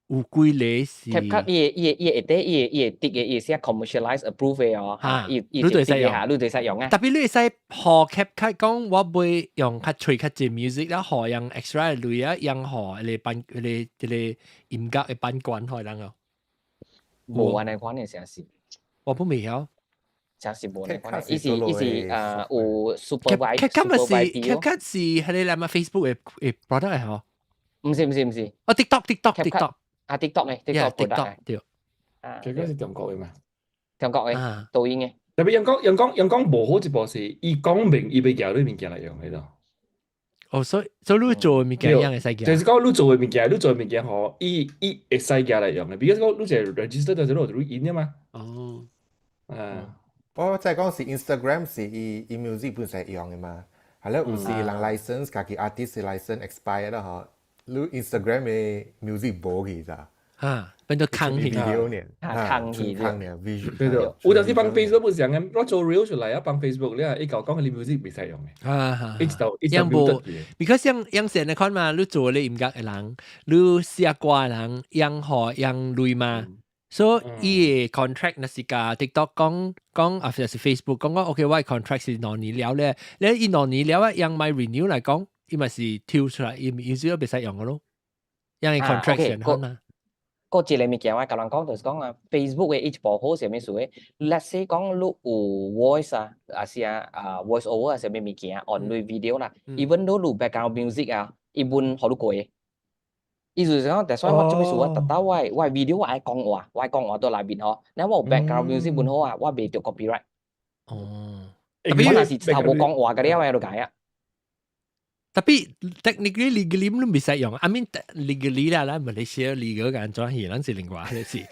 有幾個是 CapCut 伊會底伊會滴的，伊會寫 commercialize approve 的哦。嚇，伊你就會使用，你就會使用啊。特別你會使予 CapCut 講我袂用較吹較濟 music 了，予用 extra 鐳啊，用予個版個音樂的版權予人哦。無按呢款的成是。我不未曉。真是無按呢款的，伊是啊有 supervise CapCut 咪是 CapCut 是係你嚟嘛 Facebook 的 product 係嗬？毋是毋是毋是。哦，TikTok TikTok TikTok。啊，TikTok 嘅 TikTok TikTok 對。這個是中國的嘛？中國的，抖音的。特別人講無好一步是，伊講明伊欲舉你物件來用喺度。哦，所以你做的物件一樣會使舉。就是講你做的物件，你做的物件吼，伊會使舉來用的。比如講你一個 register 就是你就印的嘛。哦。啊。我再講是 Instagram 是伊 music 本身用的嘛，係咧有時人 license 家己 artist license expire 啦嗬，你 Instagram 的 music 無去咋？嚇，變做空去。 video 呢？空去空呢？visual。對對，有陣時幫 Facebook 不是這樣，我做 reel 出來啊，幫 Facebook 咧，伊講講佢 music 袂使用的。啊，一直到一直樣無，because 樣樣成你看嘛，你做你音樂的人，你寫歌的人，樣予用鐳嘛。所以伊個 contract 若是共 TikTok 講講，啊，或是 Facebook 講講，OK，我 contract 是2年了咧，你伊兩年了啊，樣欲 renew 來講，伊嘛是跳出來，伊意思都袂使用個咯，樣 contract 先好嘛。個一個物件我共人講就是講啊，Facebook 的伊一部好啥物事的，let's say 講你有 voice 啊，還是啊 voice over 啊，啥物物件 on 你 video 啦，even though 你 background music 啊，伊本予你過的。意思是講，但所以我做咩事我特登我 video 我愛講話，我愛講話到內面吼，你我有 background music 本好啊，我袂著 copyright。哦，我若是頭無講話嘅了，我就解啊。 Tapi technically legally 你袂使用，I mean legally 啦，咱馬來西亞 legal 咁怎去，咱是另外嘅事。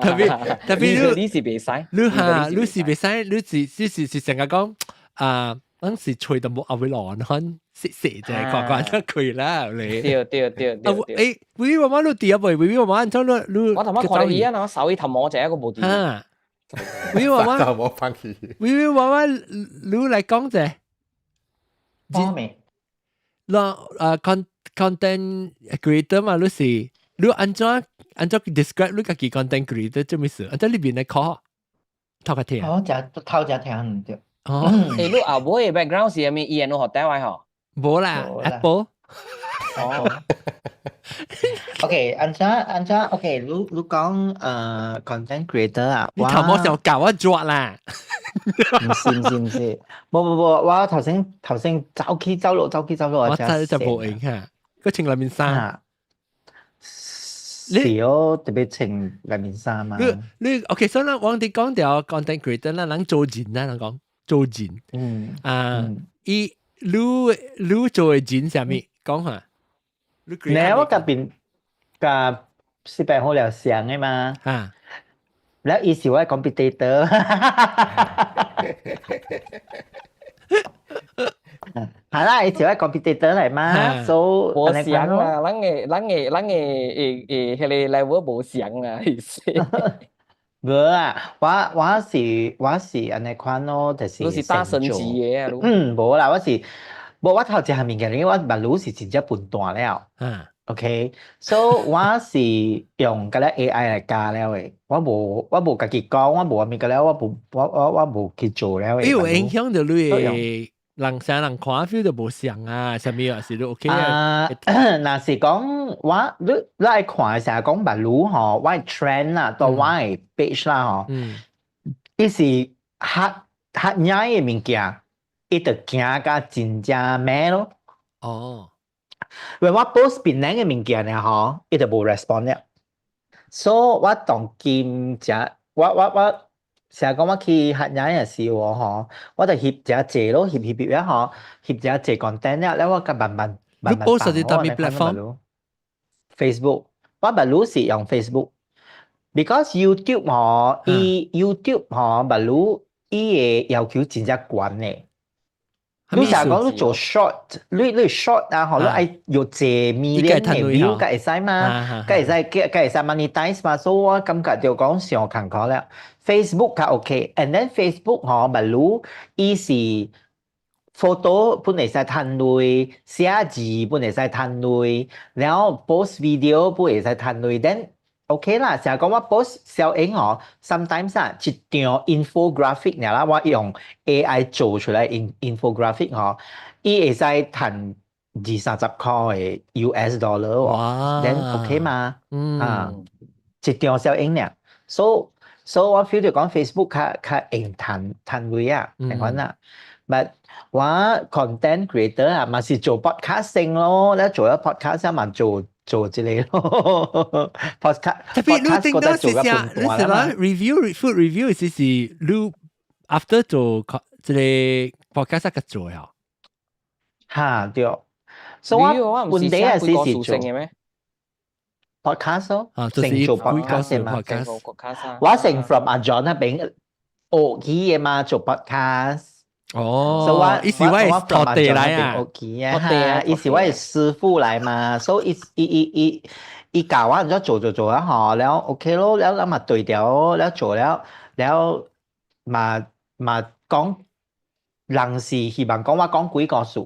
特別你是袂使，你哈你是袂使，你是是是成日講啊，咱是吹到冇阿會亂看，識識就係怪怪得佢啦，你。對對對對。誒，微微媽媽你佇啊未？微微媽媽按怎你你？我頭先看到伊啊，我手伊頭毛一個無佇。哈。微微媽媽。頭毛放棄。微微媽媽，你來講者。方面。嗱，啊，content creator 嘛，你是你按怎按怎 describe 你家己 content creator 做咩事？按怎你邊來考？頭個聽。我食頭食聽毋著。哦。誒，你後尾的 background 是啥物？伊會學台灣吼？無啦，Apple。哦。OK，按怎按怎？OK，你講content creator 啊，你頭毛想教我做啦？毋是毋是毋是，無無無，我頭先走起走落走起走落，我真就無閒嚇，個穿內面衫。是哦，特別穿內面衫嘛。你 OK，所以我哋講著 content creator 啦，人做人啦，人講做人。啊，伊你做的人啥物？講下。你我嗰邊甲西班牙了像的嘛。啊。แล้ว伊是我的 competitor。係啦，伊是我的 competitor 嚟嘛，所以無相啦，咱的彼個 level 無相啊，意思。無啊，我是按呢款咯，就是你是打升級的啊？嗯，無啦，我是無我頭一項物件，因為我目睭是真正笨蛋了。OK，so 我是用嗰個 AI 來教了的，我無家己講，我無啥物個了，我無去做了的。有影響到你的人生人看 feel 就無相啊，啥物啊是都 OK 啊。若是講我你愛看成日講目睭吼，我的 trend 啦，到我的 page 啦吼，伊是較較影的物件，伊就行甲真正慢咯。哦。when 我 post 檳榔嘅物件呢，嗬，伊就無 respond 了。所以我當今食，我成日講我去客人嘅時候，嗬，我就翕誠濟咯，翕翕翕了嗬，翕誠濟 content 了，了我較慢慢慢慢你 post 佇佗物 platform？ Facebook，我捌攏是用 Facebook。Because YouTube 嗬，伊 YouTube 嗬，捌攏伊嘅要求真正懸嘅。你成日講你做 short，你 short 啊，嗬，你愛有濟 million 嘅 view，才會使嘛，才會使，才會使 monetize 嘛，所以我感覺就講上艱苦了。Facebook 較 OK，and then Facebook 嗬，捌攏伊是 photo 本會使趁鐳，寫字本會使趁鐳，然後 post video 本會使趁鐳，then OK 啦，成日講我 post 小影嗬，sometimes 啊，一張 infographic 爾啦，我用 AI 做出來 infographic 嗬，伊會使趁二三十塊嘅 US dollar 喎，then OK 嘛？啊，一張小影爾，so 我 feel 到講 Facebook 較會趁鐳啊，係款啊，but 我 content creator 啊，嘛是做 podcasting 咯，你做咗 podcast 嘛做。做這個咯，podcast。特別你頂到是啥？你是話 review food review 是你 after 做這個 podcast 個做呀？哈對，所以我本地係是做嘅咩？podcast 咯，啊，成做 podcast 嘛。我成 from 阿 John 那邊學起嘅嘛，做 podcast。哦，所以我伊是我的徒弟來啊，學起啊，伊是我的師傅來嘛，所以伊教我按怎做做做啊吼，了 OK 咯，了咱嘛對調，了做了，了嘛講人是希望講我講鬼故事，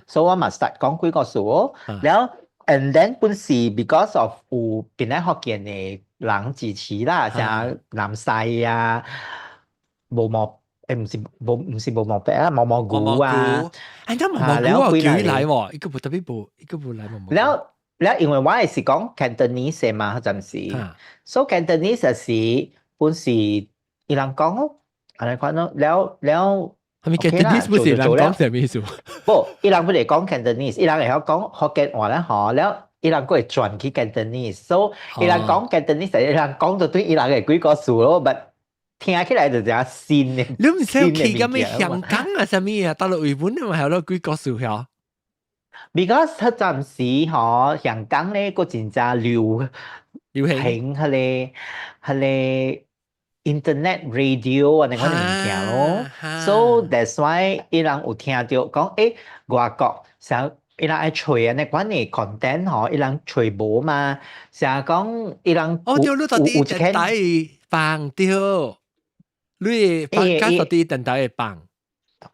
所以我嘛 start 講鬼故事哦，了 and then 本是 because of 有檳榔福建的人支持啦，像南西啊，無毛。毋是無毛白啊，毛毛菇啊，哎，那毛毛菇我叫伊來喎，伊個無特別無，伊個無來毛毛。了了，因為我係是講 Cantonese 嘛，嗰陣時，所以 Cantonese 是本是伊人講哦，按呢款咯，了了。係咪 Cantonese 不是人講啥物意思？無，伊人不是講 Cantonese，伊人會曉講福建話咧，嗬，了伊人閣會轉去 Cantonese，所以伊人講 Cantonese，伊人講到對伊人嘅幾個數咯，but 聽起來就真新嘅。你毋是去咁咩香港啊？啥物啊？大陸日本嘛係咯幾個數曉？Because 彼陣時嗬，香港咧閣真正流流行彼個 internet radio 啊，那款物件咯。So that's why 伊人有聽著講，外國像伊人愛揣啊，那款的 content 嗬，伊人揣無嘛。成日講伊人哦，對，你到底電台放對。你 podcast 到底電台會放？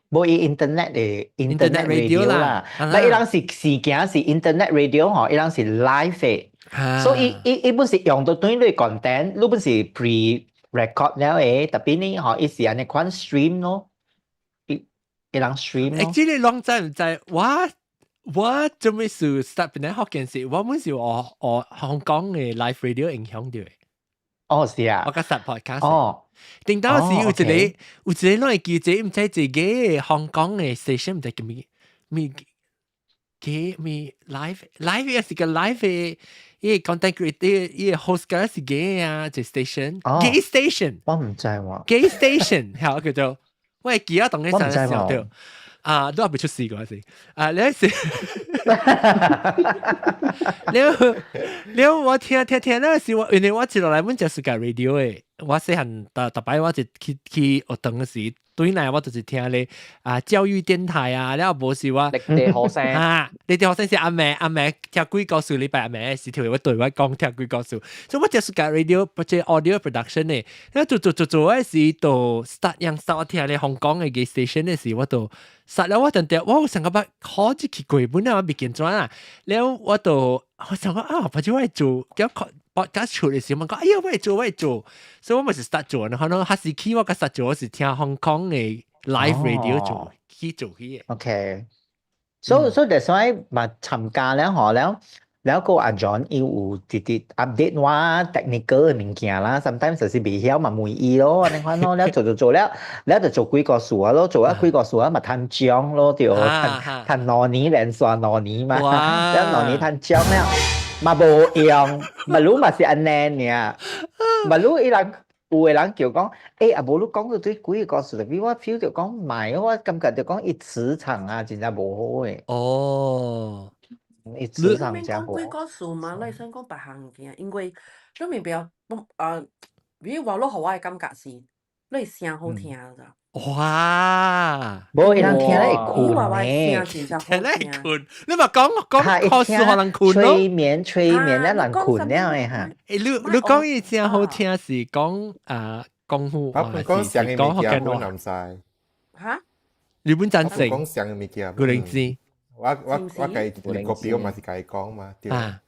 無伊 internet 的 internet radio 啦，但伊人是驚是 internet radio 吼，伊人是 live 的，所以伊本是用到對你 content，你本是 pre record 了的，tapi 呢吼，伊是按呢款 stream 咯，伊人 stream 咯。這個攏知毋知？我做咩事 start 本來學件事，我本是學香港的 live radio 影響著的。哦，是啊。我較 start podcast。哦。頂當時有一個攏會記者，毋知一個香港的 station 毋知叫咩咩叫咩 live 也是個 live 的，伊個 content creator 伊個 host 個是 gay 啊，這 station gay station，我毋知喎，gay station 係叫做，我會記得當時想到。啊，都還未出世過是，啊，你是，了了，我聽聽聽，那時我因為我一路來阮就是個 radio 的，我細漢逐逐擺我就去學堂時，對來我就是聽咧啊教育電台啊，了無是我立地學生啊，立地學生是阿妹阿妹聽鬼故事，禮拜阿妹是聽我對我講聽鬼故事，所以我就是個 radio 或者 audio production 的，了做做做做嗰時就 start 樣 start 我聽咧香港的個 station 的時，我就 start 了我陣時我有想講好似去過本來我未見轉啊，了我就我想講啊，或者我會做叫 podcast 出的時候，我講哎呀，我會做我會做，所以我咪是 start 做，然後呢，開始起我個 start 做，我是聽香港的 live radio 做去做去的。 OK，so that's why 嘛參加了嗬了，了個阿 John 伊有直直 update 我 technical 嘅物件啦，sometimes 就是袂曉嘛問伊咯，按呢款咯，了做做做了，了就做幾個數啊咯，做咗幾個數啊嘛趁獎咯，對，趁趁2年連續2年嘛，了2年趁獎了，嘛無用，嘛愈嘛是按呢爾，嘛愈伊人。有的人叫講，欸，啊無你講到對幾個故事，特別我 feel 到講唔係，我感覺就講伊磁場啊，真正無好的。伊磁場真無。講幾個事嘛，你想講別項物件，因為你明白，比如網絡予我的感覺是，你聲好聽咋。哇！無伊人聽咧會睏呢，聽咧會睏，你咪講講故事予人睏咯。催眠催眠咧人睏了的哈。欸，你講伊聲好聽是講啊功夫，講上嘅物件我唔知。哈？你本贊成？講上嘅物件。古靈精。我家己個表嘛是家己講嘛，對。感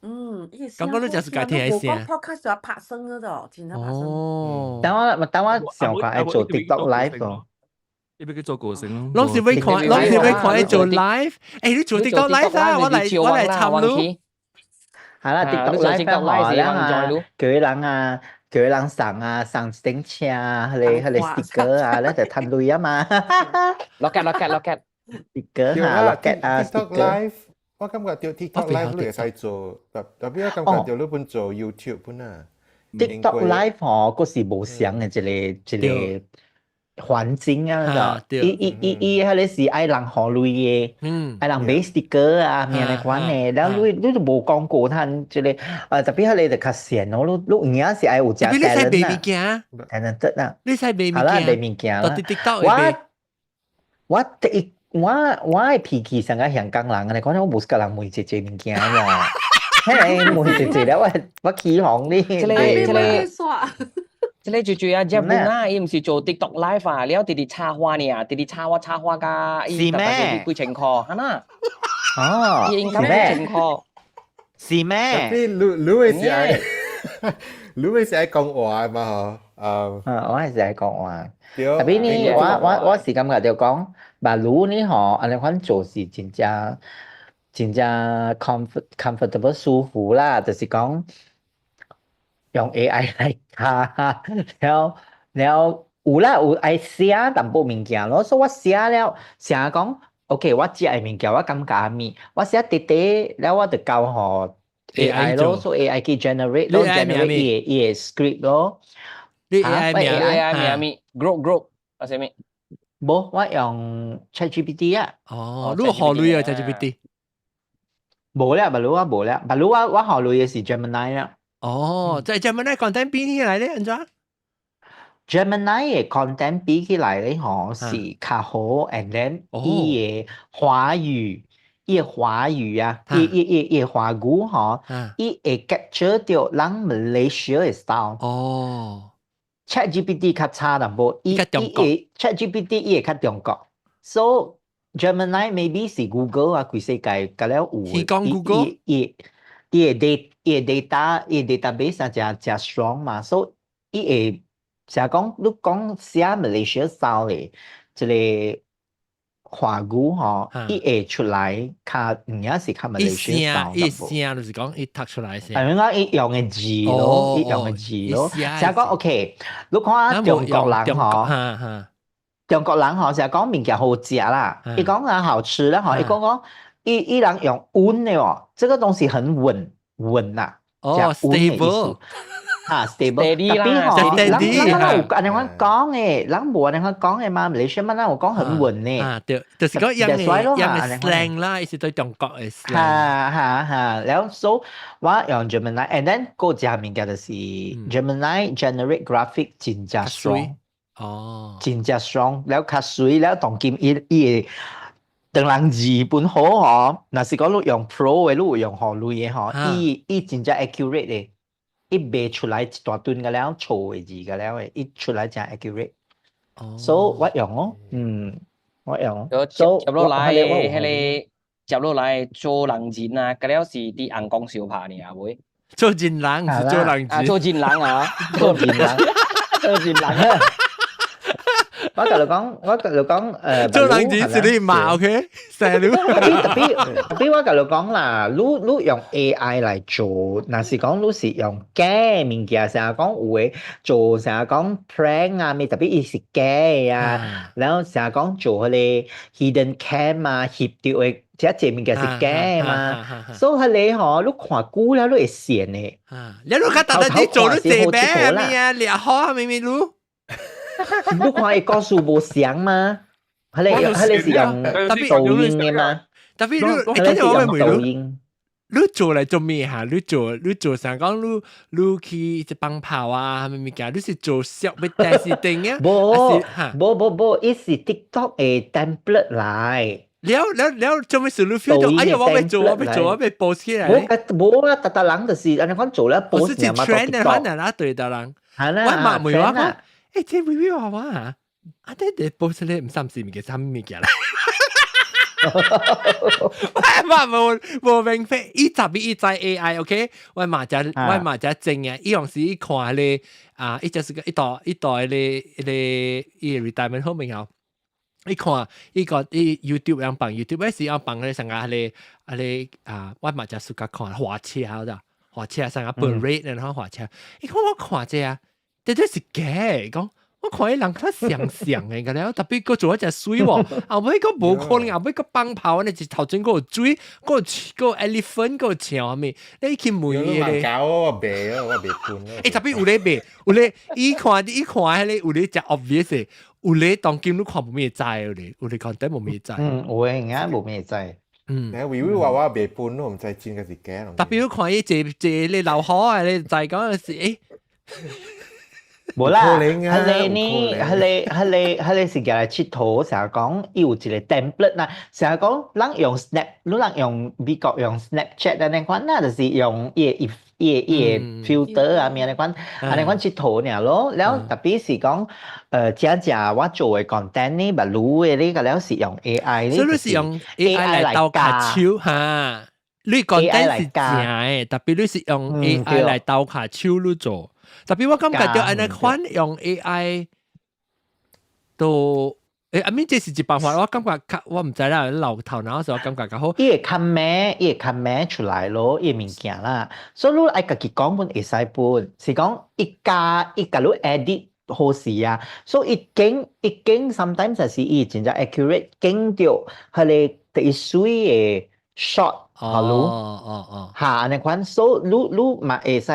覺你就是家聽的聲。 podcast 就拍聲嗰度，真係拍聲。哦。等我想講愛做 TikTok live 咯。你欲去做歌星咯？攏是欲看，攏是欲看愛做 live。欸，你做 TikTok live 啊？我來參你。係啦，TikTok live 啊，叫人啊，叫人送啊，送一頂車啊，彼個 sticker 啊，咱就趁鐳啊嘛。 Locket locket locket。 sticker 哈，locket 啊，TikTok live，我感覺著 TikTok live 你會使做，特別我感覺著你本做 YouTube 本啊。 TikTok live 吼，閣是無相的一個環境啊，就伊伊伊伊，彼個是愛人予鐳的，愛人買 sticker 啊，咩呢款的，了你都無廣告趁這個，啊，特別彼個就較閒哦，你有影是愛有食 talent 你使賣物件，talent 啊，你使賣物件，好啦，賣物件啦。我第一我的脾氣上個香港人來講，我無喜歡人問這濟物件嘛，嘿，問這濟了，我起哄你。這個這個最最啊，日本啊，伊毋是做 TikTok live 啊，了直直插花呢，直直插花插花甲，是咩？幾千塊，哈呐？哦，伊應該幾千塊，是咩？你你的是愛，你的是愛講話嘛？嗬，啊，我係是愛講話。特別呢，我是感覺就講，馬路呢嗬，按呢款做是真正真正 comfortable 舒服啦，就是講用 AI 來教，了了有啦有愛寫淡薄物件咯，所以我寫了寫講，OK，我食的物件我感覺啥物，我寫短短了我就交予 AI 咯，所以 AI 去 generate 咯，generate 伊的 script 咯。你 AI 名 AI 名啥物？Grok Grok 啊啥物？無，我用 ChatGPT 啊。哦，你予鐳啊 ChatGPT？無了，無我無了，無我予鐳的是 Gemini 啦。哦，這 Gemini content 比起來咧，按怎？Gemini 的 content 比起來咧，吼是較好，and then 伊的華語，伊的華語啊，伊的華語吼，伊會 capture 著人 Malaysia 的 style。ChatGPT 較差淡薄，伊伊會 ChatGPT 伊會較中國，so Gemini maybe 是 Google 啊，規世界甲了有。伊講 Google，伊的 data 伊的 data 伊的 database 啊，誠誠 strong 嘛，所以伊會成講你講寫 Malaysia style 的這個華語吼，伊會出來較有影是較 Malaysia style。伊聲就是講伊讀出來聲。係咪講伊用的字咯？伊用的字咯。成講 OK，你看中國人吼，中國人吼成日講物件好食啦，伊講啊好吃啦吼，伊講講伊人用穩的哦，這個東西很穩穩呐。哦，stable。啊，stable，特別吼，人有按呢款講的，人無按呢款講的嘛，馬來西亞人有講很穩的。啊，對，就是講用的 slang 啦，伊是對中國的 slang。哈哈哈，然後 so 我用 Gemini，and then 閣一項物件就是 Gemini generate graphic 真正 strong。真正 strong，了較媠，了當今伊會當人字本好吼，若是講你用 Pro 的，你有用予鐳的吼，伊真正 accurate 的。伊賣出來一大頓個了錯的字個了的，伊出來真 accurate。所以我用哦，我用。接落來，彼個接落來做人人啊，個了是佇紅光相拍爾袂？做人人是做人啊，做人人啊，做人人，做人人。我共你講，我共你講，做人錢是你罵，OK？細路。特別特別特別，我共你講啦，你用 AI 來做，若是講你是用假物件，成日講有的做，成日講 prank 啊，咩特別伊是假的啊，然後成日講做彼个 hidden cam 啊，翕著的，這濟物件是假的嘛，所以彼个吼，你看久了你會信的。你你較特特做你這咩咩啊？掠好啊，明明你。你看伊故事無相嗎？彼个是用抖音的嗎？特別你，彼個是用抖音。你做來做咩嚇？你做啥講？你去一放炮啊，啥物物件？你是做小欲電視頂啊？無無無無，伊是 TikTok 的 template 來。了了了，做咩事？你 feel 到？哎呀，我欲做，我欲做，我欲 post 起來。無無啊，逐逐人就是按呢款做了 post 是 trend 的，反正啦，對逐人。我嘛問我講，欸，這微微娃娃啊，啊，這這 post 咧毋三是物件，啥物件啦？我嘛無無明白，伊十伊知 AI，OK？我嘛只正啊，伊用時伊看咧啊，伊就是個一道一道咧咧伊 retirement home 面後，伊看伊個伊 YouTube 樣放 YouTube，嗰時樣放咧上個咧啊咧啊，我嘛只暑假看花車啊，花車上個 parade 然後花車，伊看我看這啊，這這是假講。我看伊人較像像的個了，特別閣做一隻水喎，後尾閣無可能，後尾閣放炮，呢一頭前閣有水，閣有 elephant，閣有象啥物，你去問伊咧。搞我袂啊，我袂分。欸，特別有咧賣，有咧伊看伊看彼个有咧誠 obvious 的，有咧當今你看無咩知有咧，有咧看得無咩知。嗯，有的應該無咩知。微微娃娃袂分，我毋知真抑是假。特別你看伊坐坐咧流汗啊，你知講是欸。無啦，彼个呢，彼个是舉來𨑨迌，成日講伊有一個 template 啦，成日講咱用 Snap，你人用美國用 Snapchat 按呢款啦，就是用伊个 filter 啊，咩按呢款，按呢款𨑨迌爾咯。了特別是講，真正我做的 content 呢，捌滷的呢，個了是用 AI 所以你是用 AI 來鬥跤手哈？你 content 是正的，特別你是用 AI 來鬥跤手你做。特別我感覺著按呢款用 AI 都欸，I mean 這是一辦法，我感覺較我毋知啦，老頭腦時我感覺較好。伊會較美，伊會較美出來咯，伊的物件啦。所以你愛家己講本會使本，是講伊加伊共你 edit 好勢啊。所以伊揀伊揀 sometimes 就是伊真正 accurate 揀著彼个第一媠的 shot。好咯，哈，按呢款，所以你嘛會使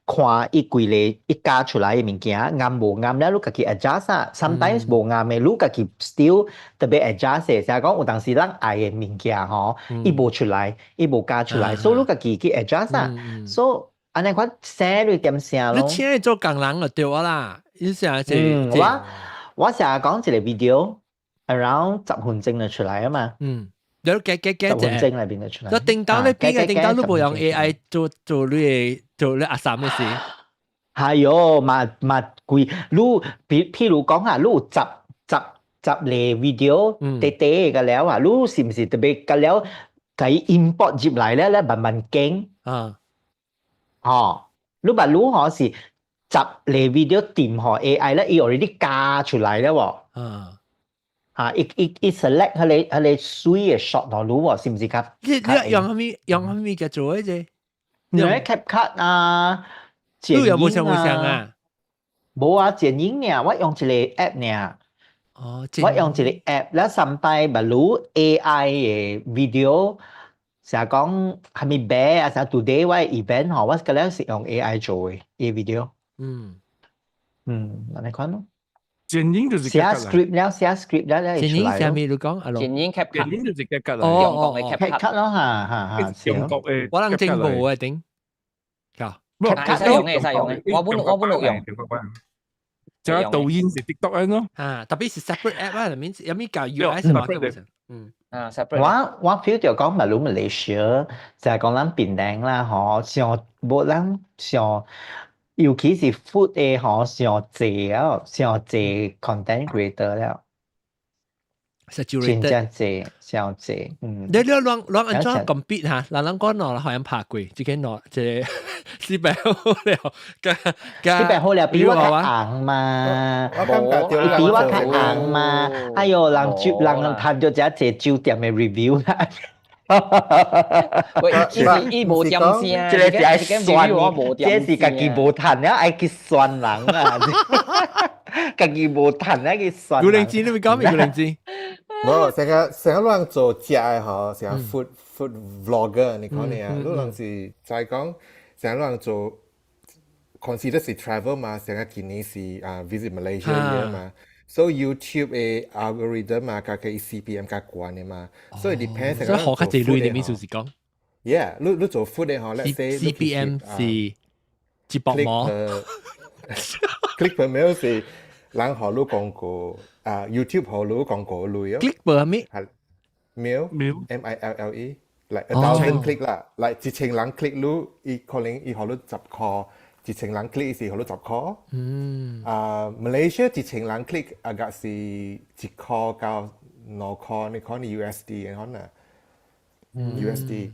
看伊規个伊加出來的物件，啱無啱了，你家己 adjust 啊。Sometimes 無啱的，你家己 still 特別 adjust 的，成日講有當時咱愛的物件吼，伊無出來，伊無加出來，所以你家己去 adjust 啊。所以按呢款寫你點寫咯。你請伊做工人就對啦，你成日嗯，我成日講一個 video around 10分鐘就出來啊嘛。嗯。有加加加十分鐘內邊就出來。就叮當你邊個叮當你無用 AI 做做你的做你阿三的事？係喲，嘛嘛貴，你譬如講啊，你有十個 video 短短個了啊，你是毋是特別個了，共伊 import 入來了咧，慢慢揀啊？吼，你捌你吼是十個 video 點予 AI 咧，伊 already 加出來了喎。啊！伊 select 彼個媠的 shot 予你喎，是毋是較？你用啥物嘅做的這？用 CapCut 啊，剪影啊。無啊，剪影爾，我用一個 app 爾。我用一個 app，了三擺捌你 AI 的 video，成日講啥物白啊，啥 today 我的 event 吼，我個了是用 AI 做的伊 video。嗯，按呢款咯。剪影就是寫 script 了，寫 script 了，了會剪影啥物你講阿剪影 CapCut，剪影就是 CapCut 哦哦，CapCut 咯，哈哈哈。中國的，我人真無啊頂。會使用的，會使用的，我本有用。就抖音是 TikTok 咯。啊，特別是 separate app 啊，入面有咩教 UI 是嘛？嗯。啊，separate。我 feel 著講馬來馬來西亞，就係講咱檳城啦，吼，上無咱上。尤其是 food 的吼，上濟啊，上濟 content creator 了。saturated。真正濟，小濟，嗯。你攏按怎 compete 嚇？人人講喏，好像拍過，這個喏，這個四百好了，加四百好了，比我較紅嘛，我感覺比我較紅嘛。哎喲，人酒人趁著遮濟酒店的 review 啦。喂，伊伊無點聲，這個是愛酸，這是家己無趁了，愛去酸人啊！家己無趁愛去酸。古靈精，你咪講咩古靈精？無，成個成個人做食的吼，成個 food vlogger，你講你啊，你人是在講，成個人做 consider 是 travel 嘛，成個今年是啊 visit Malaysia 嘅嘛。所以 YouTube 的 algorithm 啊，佮 CPM 較懸的嘛，所以 depends。所以學較濟類的意思是講。 Yeah，你做 food 的吼，let's say CPM 是一百毛。 Click per mille 是人予你廣告啊，YouTube 予你廣告類哦。 Click per 咩？Mille M I L L E，like 1,000 click 啦，like 1000人 click 你，伊可能伊予你10箍。1000人 click 是予你10箍。啊，Malaysia 1000人 click 啊個是1箍到2箍，你可能 USD 可能。USD。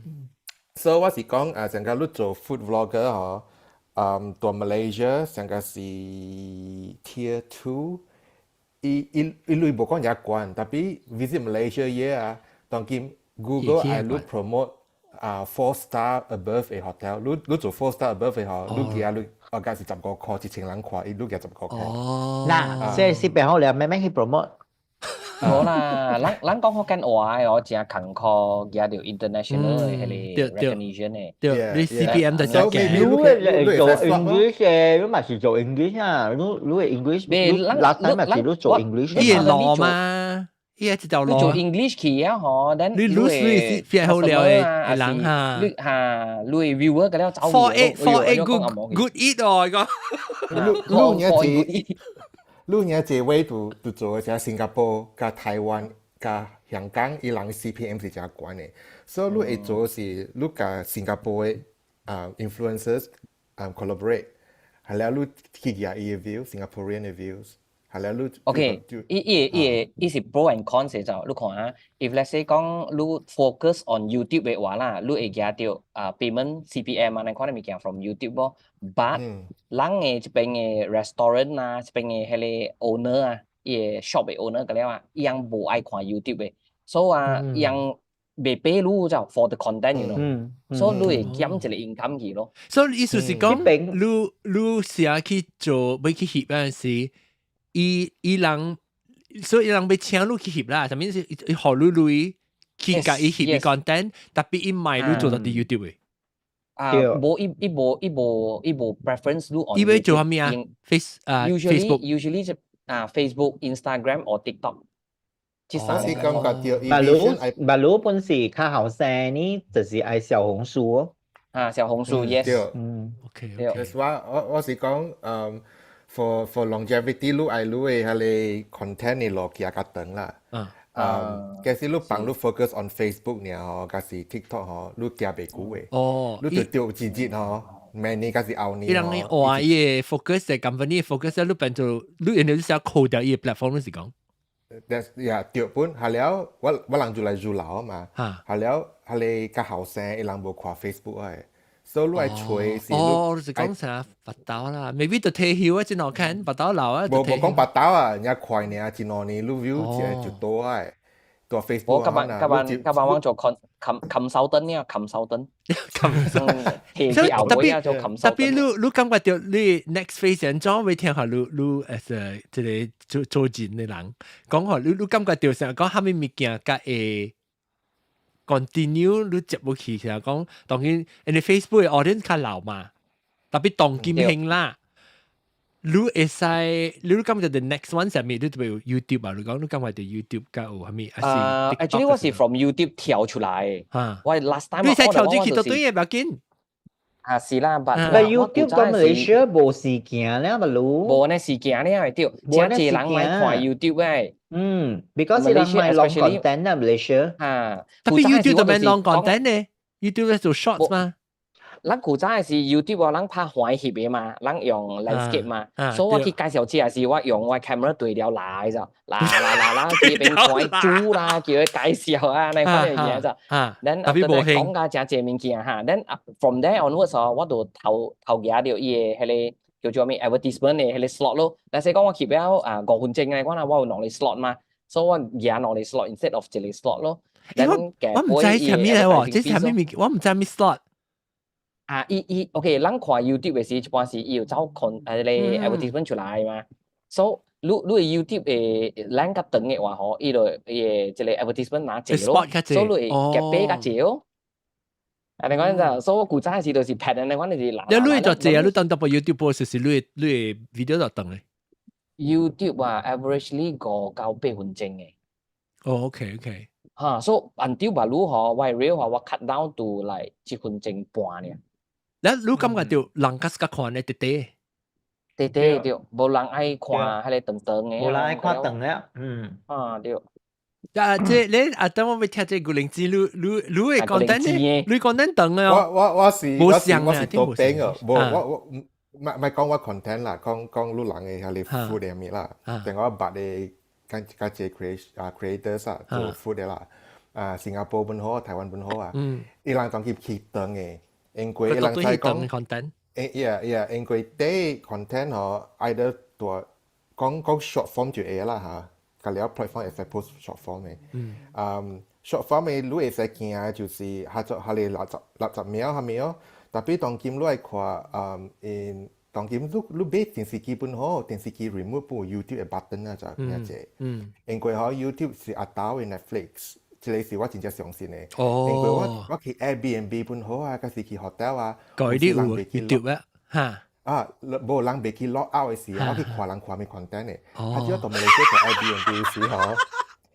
So 我是講啊，成個你做 food vlogger 嗬，嗯，到 Malaysia 成個是 Tier 2，伊伊伊類無講也懸，tapi visit Malaysia 嘢啊，當今 Google 愛你 promote 啊 4 star above 的 hotel，你做 4 star above 的嗬，你寄你啊，價是15箍，1000人看，伊你寄15箍。哦。嗱，這是變好了，慢慢去 promote。無啦，咱咱講福建話的哦，真艱苦，舉著 international 的彼個 recognition 的。對，你 CPM 就真驚。你做 English 的，你嘛是做 English 啊？你你的 English，你 last time 嘛是你做 English。伊會路嘛？伊係一條路。你做 English 去啊？嗬，等你 lose 你是變好了的人哈。你哈，你 viewer 個了走。 4 8 4 8 good good eat 哦，個。你你你你而這位就就做嘅新加坡、佮台灣、佮香港，伊人 CPM 是誠懸的，所以你會做是你佮新加坡的啊 influencers 啊 collaborate，係了你去舉伊的 views，Singaporean 的 views，係了你。 OK，伊伊伊伊是 pro and cons 就，你看啊，if let's say 講你 focus on YouTube 的話啦，你會舉著啊 payment CPM 啊，你看的物件 from YouTube 啵，but 人的這邊的 restaurant 啊，這邊的彼個 owner 啊，伊的 shop 的 owner 個了啊，伊人無愛看 YouTube 的，所以啊，伊人袂 pay 你就 for the content，you know，所以你會減一個 income 去咯。所以意思是講，你寫去做欲去翕嗰陣時，伊伊人，所以伊人欲請你去翕啦，啥物是伊予你鐳去共伊翕 content，tapi 伊賣你做到佇 YouTube 的。啊，無伊伊無伊無伊無 preference 你 on 伊欲做啥物啊？Face 啊，usually usually 就啊 Facebook、Instagram or TikTok。這三個。感覺著馬路馬路本是較後生呢，就是愛小紅書哦。啊，小紅書，yes。嗯，OK。對。我我我是講，嗯，for longevity，你愛你的彼個 content 的路行較長啦。嗯。嗯，假使你幫你 focus on Facebook 爾吼，抑是 TikTok 吼，你行袂久的。哦。你就著一日吼，明年抑是後年。伊人你換伊個 focus 的 company focus，你變做你原來是想扣掉伊個 platform，你是講？ That's yeah，對本，下了我我人就來入老嘛，下了彼個較後生，伊人無看 Facebook 的，所以你愛揣是。哦，你是講啥？腹豆啦，maybe 就退休啊，真好看，腹豆老啊。無無講腹豆啊，人快爾，一兩年你 view 一個就多啊。到 Facebook 我今晚今晚今晚我做 con 琴琴手燈呢，琴手燈。琴手。所以特別特別你你感覺著你 next phase 安怎會聽下你你 as a 這個做做人的人講話，你你感覺著啥講啥物物件較會 continue 你接落去，像講當然，因為 Facebook 的 audience 較老嘛，特別當今興啦。你會使，你感覺 the next one 啥物？你特別 YouTube 啊？你講你感覺著 YouTube 較有啥物？啊，actually 我是 from YouTube 跳出來。我 last time 你使跳出去就對嘅，無要緊。啊，是啦，但 YouTube 到 Malaysia 無時間了，嘛路。無呢時間了，對，真濟人愛看 YouTube 嘅。嗯，because 人愛 long content 啊，Malaysia。啊， tapi YouTube 都免 long content 呢，YouTube 咧做 shorts 嘛。咱古早的是 YouTube 啊，咱拍橫翕的嘛，咱用 landscape 嘛，所以我去介紹這時，我用我 camera 對了來就，啦啦啦啦，這邊看豬啦，叫佢介紹啊，那款嘢就，咱特別無興講甲誠濟物件哈，then from there onwards 哦，我就頭頭舉著伊的彼個叫做咩 advertisement 的彼個 slot 咯。若是講我翕了啊5分鐘的，我若我有兩個 slot 嘛，所以我舉兩個 slot instead of 一個 slot 咯。我我毋知啥物來喎，這啥物物，我毋知咩 slot。啊，伊伊 OK，咱看 YouTube 的時，一般是伊有走看個 advertisement 出來嘛。所以你你 YouTube 的咱較長的話吼，伊就伊會這個 advertisement 拿濟咯，所以你會夾比較濟咯。啊，你講就，所以我古早時就是拍的，你講就是你你就濟啊，你當到部 YouTube 就是你你 video 就長咧。 YouTube 啊，averagely 5到8分鐘的。哦，OK。哈，所以 until 把路吼，我 reel 吼，我 cut down to like 1分鐘半爾。你你感覺到人較較看咧，直直。直直對，無人愛看彼個長長的。無人愛看長的，嗯。啊對。啊，這你啊，等我欲聽這個靈芝，你你你會講等呢？你講等長的我我我是我是我是多邊的，無我我唔唔係講我 content 啦，講講你人的彼個 food 的物啦，但我捌的較較濟 create 啊 creators 啊做 food 的啦，啊新加坡本好，台灣本好啊，伊人當去去長的，因為伊人在講， content，誒，yeah，因為啲 content 吼，either 大講講 short form 就會啦嚇。甲了 platform 會使 post short form 的，嗯，short form 的你會使行就是較做較個60 60秒啥物哦，特別當今你愛看，嗯，因當今你你買電視機本好，電視機 remote 本有 YouTube 的 button 啊，就爾濟，因為吼 YouTube 是壓倒的 Netflix，這個是我真正相信的。因為我我去 Airbnb 本好啊，還是去 hotel 啊，改啲有 YouTube 啊，嚇。啊，無人袂去 log out 的時候，我去看人看咩 content 的。啊，只要到馬來西亞 Airbnb 時候，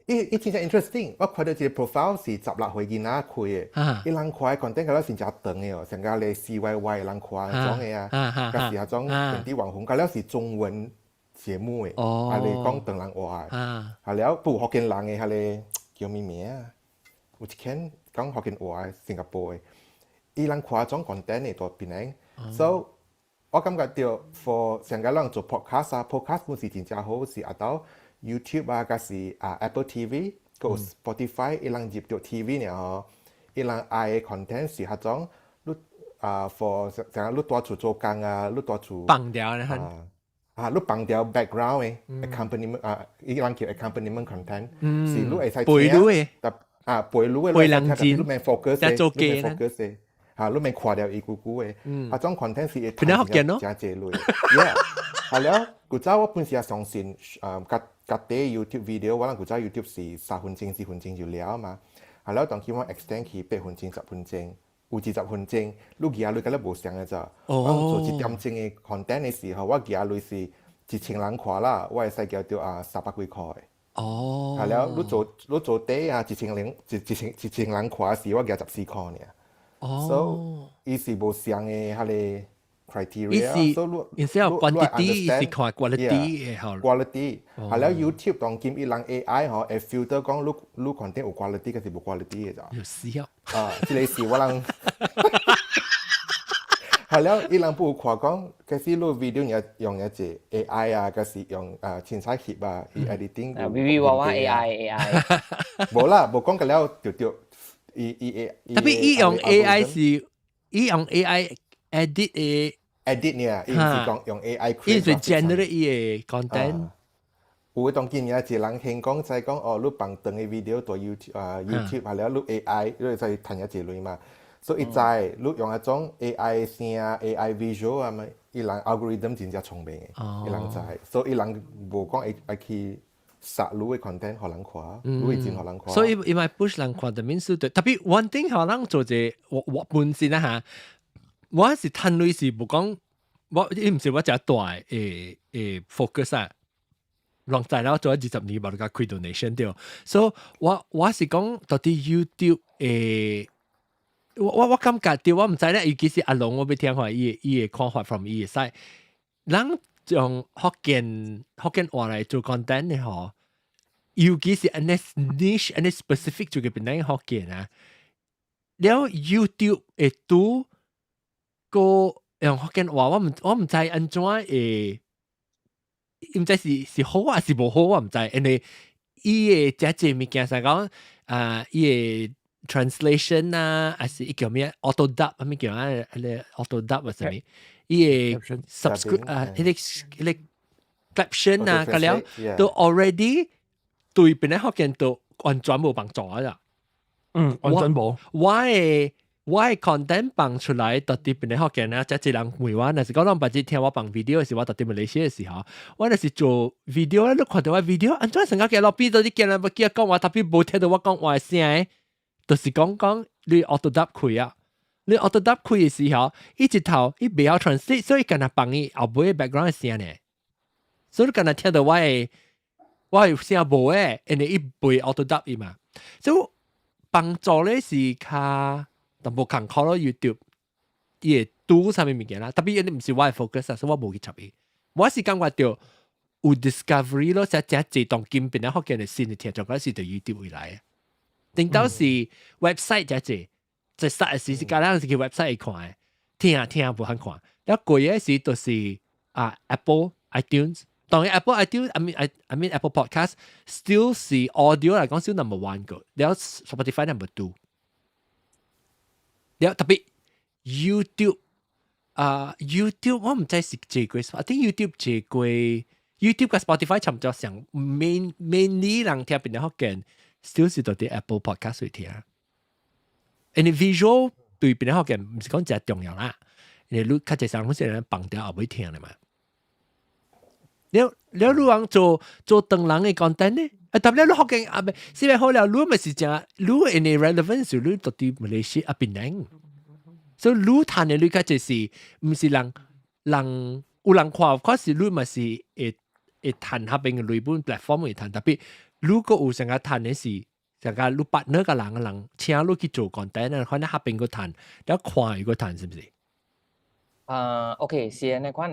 伊伊真正 interesting。我看到一個 profile 是16歲囡仔開的，伊人看的 content 敢若是真長的哦，像個咧 CYY 人看種的啊，抑是彼種本地網紅，敢若是中文節目的，啊咧講唐人話的，啊了不福建人的，彼個叫咩名啊？有一間講福建話的新加坡的，伊人看種 content 的佇檳城，so 我感覺著 for 上個人做 podcast 啊，podcast 本是真正好，是啊到 YouTube 啊，抑是啊 Apple TV，閣有 Spotify，伊人入著 TV 爾吼，伊人愛的 content 是彼種，你啊 for 像你蹛厝做工啊，你蹛厝放掉咧，啊啊，你放掉 background 的 accompaniment 啊，伊人叫 accompaniment content，是你會使陪你的，啊陪你的，陪人你免 focus 的，做你免 focus 的。嚇，你免看掉伊久久的，啊種 content 是會歎福建咯，誠濟類，yeah，係了，古早我本時也相信，啊，家家底 YouTube video，我諗古早 YouTube 是3分鐘、4分鐘就了嘛，係了，當佢我 extend 去8分鐘、十分鐘，有20分鐘，你舉下你敢若無相的咋？我做1點鐘的 content 的時候，我舉下鐳是1000人看啦，我會使交到啊300幾塊的。係了，你做你做底啊，一千零一一千1000人看時，我舉14塊爾。所以伊是無相的彼個 criteria，所以你 instead of quantity 是看 quality 的吼。quality，係了 YouTube 當今伊人 AI 吼會 filter 講你你 content 有 quality 抑是無 quality 的咋？有需要。啊，這個是我人。係了，伊人不有看講，其實你 video 也用一隻 AI 啊，抑是用啊凊彩翕啊，伊 editing。啊，V V 娃娃 AI AI。無啦，無講個了就對。伊伊會。特別伊用 AI 是，伊用 AI edit 的 edit 呢？伊毋是講用 AI create，伊是 generate 伊的 content。有當今有一個人興講，就講哦，你放長的 video 佇 YouTube 啊 YouTube，係了你 AI，你會使趁一濟鐳嘛。所以伊知你用彼種 AI 聲、AI visual 啊嘛，伊人 algorithm 真正聰明的，伊人知，所以伊人無講會愛去殺你的 content 予人看，你會真予人看。所以伊咪 push 人看的面數對，特別 one thing 可能做者我我本身啊嚇，我是趁鐳是無講，我伊毋是我遮大的的 focus 啊。人知啦，我做咗20年，無咧開 donation 對，所以我我是講到底 YouTube 誒，我我我感覺對，我毋知咧，尤其是阿龍，我欲聽看伊伊的看法 from 伊的 side，人用福建福建話來做 content 的吼，尤其是按呢 niche 按呢 specific 做嘅變咱福建啊，了 YouTube 會拄個用福建話，我毋知按怎會，毋知是好還是無好，我毋知，因為伊的這隻物件是講啊，伊的 translation 啊，還是伊叫咩 auto dub 啥物叫啊？彼个 auto dub 或啥物？伊的 subscribe 啊，彼个 caption 啊，個了都 already 對邊個福建都完全無幫助啊！嗯，完全無。我的 content 放出來，到底邊個福建啊？這一人問我，若是講人捌日聽我放 video 的時，我到底馬來西亞的時候，我若是做 video 咧，你看到我 video，按怎成個見路邊到你見人欲記講話，特別無聽到我講話聲，就是講講你 auto dub 開啊，你 auto dub 開的時候，伊一頭伊袂曉 translate，所以干焦放伊後尾 background 的聲呢，所以你干焦聽到我的聲無誒，因為伊袂 auto dub 伊嘛，所以幫助咧是較淡薄艱苦咯，YouTube 伊會拄啥物物件啦，特別因為毋是我的 focus 啊，所以我無去插伊。我是感覺到有 discovery 咯，誠誠濟當今變福建的新的聽眾，嗰是佇 YouTube 會來。頂到是 website 誠濟，在實的時是敢若是去 website 看的，聽聽無肯看。了過的時就是啊 Apple iTunes，當然 Apple iTunes，I mean Apple Podcast still 是 audio 來講是 number one 個，了 Spotify number two。了特別 YouTube 啊，YouTube 我毋知是這過，I think YouTube 這過 YouTube 佮 Spotify 差毋多上 mainly 人聽變福建，still 是佇 Apple Podcast 會聽。因為 visual 對變福建毋是講誠重要啦，因為你較濟人攏是人放掉後尾聽的嘛。了了，你講做做長人的 content 呢？啊，特別你福建啊，袂，是咪好了？你咪是誠，你因為 relevance 你到佇馬來西亞檳城，所以你趁的你較濟是，毋是人人有人看，可是你嘛是會會趁彼邊的類本 platform 會趁，特別如果有成個趁的是，成個你 partner 個人個人請你去做 content 啊，可能彼邊個趁，了看伊個趁是毋是？啊，OK，是按呢款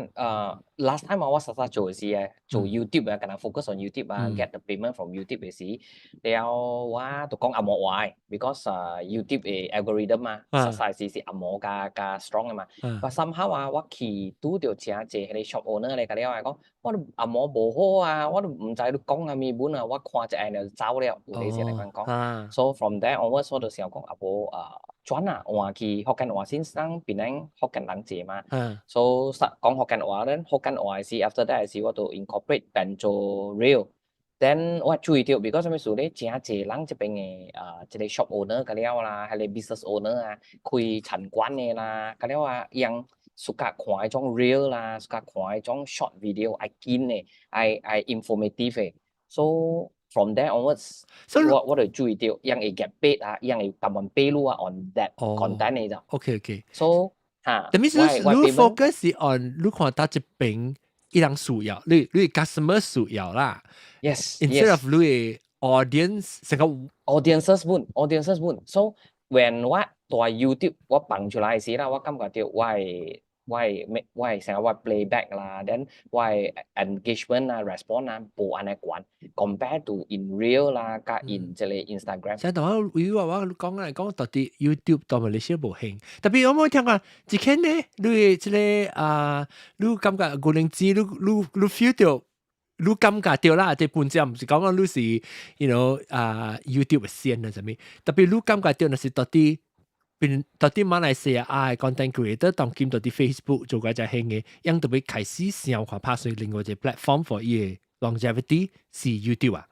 ，last time 我實實做的時做 YouTube 啊，敢若 focus on YouTube 啊，get the payment from YouTube 的時，了我就講紅毛話的，because YouTube 的 algorithm 嘛，實實是是紅毛較較 strong 的嘛。但 somehow 啊，我去拄著誠濟彼個 shop owner 咧，共了講，我都紅毛無好啊，我都毋知你講啥物本啊，我看一下就走了，有啲是按呢款講。So from there onwards 我就想講，啊無啊。轉啊，換去福建話先生，檳城福建人濟嘛。So 講福建話咧，福建話時，after that 時我就 incorporate 變做 reel。Then 我注意到，because 啥物事咧，誠濟人這邊的啊，這個 shop owner 個了啦，彼個 business owner 啊，開餐館的啦，個了啊，𪜶 suka 看彼種 reel 啦，suka 看彼種 short video，愛緊的，愛愛 informative 的。So from there onwards，我就注意到，𪜶會 get paid 啊，𪜶會甘願 pay 你啊 on that content 的就。 So 嚇，但係你 focus on 你看到這邊伊人需要，你 customer 需要啦。 Yes。 Instead of 你 audience 成個 audiences 本，audiences 本。So when 我佇 YouTube 我放出來時啦，我感覺到我的成日我 playback 啦，then 我的 engagement 啊，response 啊，無按呢懸，compare to in reel 啦，佮 in 這個 Instagram。所以同我有話我講來講，到底 YouTube 到馬來西亞無興，特別我冇聽過，一間呢，你這個啊，你感覺古靈精，你 feel 到，你感覺到啦，這本身毋是講講你是，啊 YouTube 先啊啥物，特別你感覺到若是到底。變到底馬來西亞啊 content creator 當今到底 Facebook 做個只興嘅，𪜶特別開始想看拍算另外一個 platform for 伊個 longevity 是 YouTube 啊。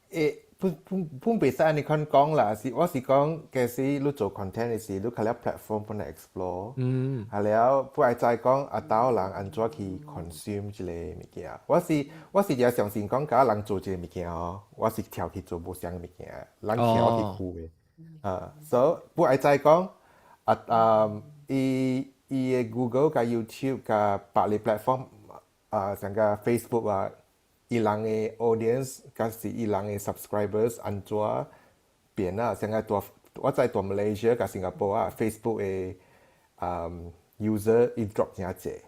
欸，本本本袂使按呢款講啦，是我是講，其實你做 content 的時，你較了 platform 本來 explore，啊了不愛再講啊，兜人按怎去 consume 這個物件。我是也相信講，假人做這個物件哦，我是跳去做無相仝物件，人跳去苦的。啊，所以不愛再講啊啊，伊伊的 Google 佮 YouTube 佮別个 platform 啊，像個 Facebook 啊。伊人的 audience，佮是伊人的 subscribers 按怎變啊？像個佇我在佇 Malaysia 佮新加坡啊，Facebook 的user 伊 drop 誠濟，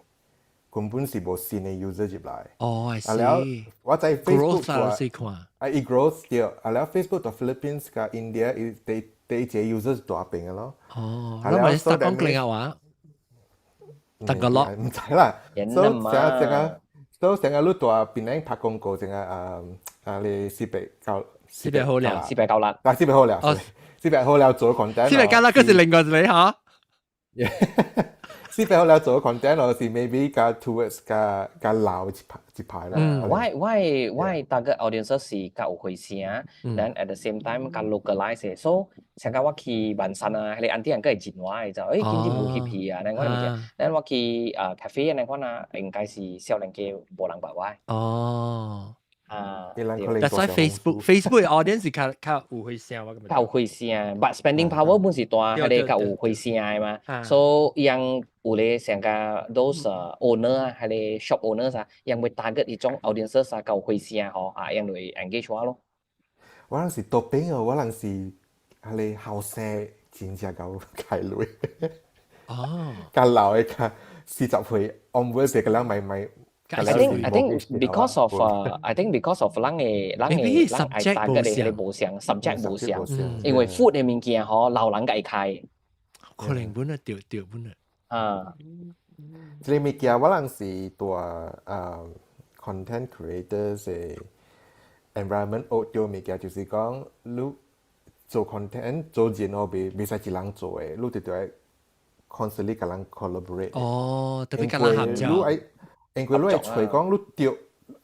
根本是無新的 user 入來。哦，I 啊了，我在 Facebook 啊，看啊，伊 growth 對，啊了 Facebook 佇 Philippines 佮 India 伊第第一個 user 是大邊的咯。哦，咱咪實講另外話。大個落毋知啦。所以人嘛。成成個，所以成個你蹛檳城拍廣告，成個啊啊你四百九，四百好了，四百九啦。啊四百好了，四百好了做 content。四百九啦，嗰是另外一個嚇。四百好了做 content，我是 maybe 較 towards 較較老一排一排啦。我 target audience 是較有歲聲，then at the same time 較 localize，所以像講我去萬山啊，彼個 auntie 人閣會認我的就，欸，今日無翕戲啊，那款物件。then 我去啊 cafe 那款啊，應該是少年家無人捌我。啊， That's why Facebook audience 是較較有歲聲，我感覺。較有歲聲，but spending power 本是大，彼個較有歲聲的嘛，所以𪜶有咧成個 those owner 啊，彼個 shop owners 啊，𪜶會 target 彼種 audience 啊，較有歲聲吼，啊，𪜶就會 engage 我咯。我人是多邊哦，我人是彼個後生真正夠開鐳。較老的較40歲，onwards 個人買買。 I think because of 咱的咱愛 target 的彼個無相，subject 無相，因為 food 的物件吼，老人會開。可能本來對對本來。啊，這個物件我人是蹛啊 content creators 的 environment 學著物件，就是講你做 content 做人哦，袂使一人做的，你就愛 constantly 共人 collaborate。哦，特別共人合作。因為你會揣講你著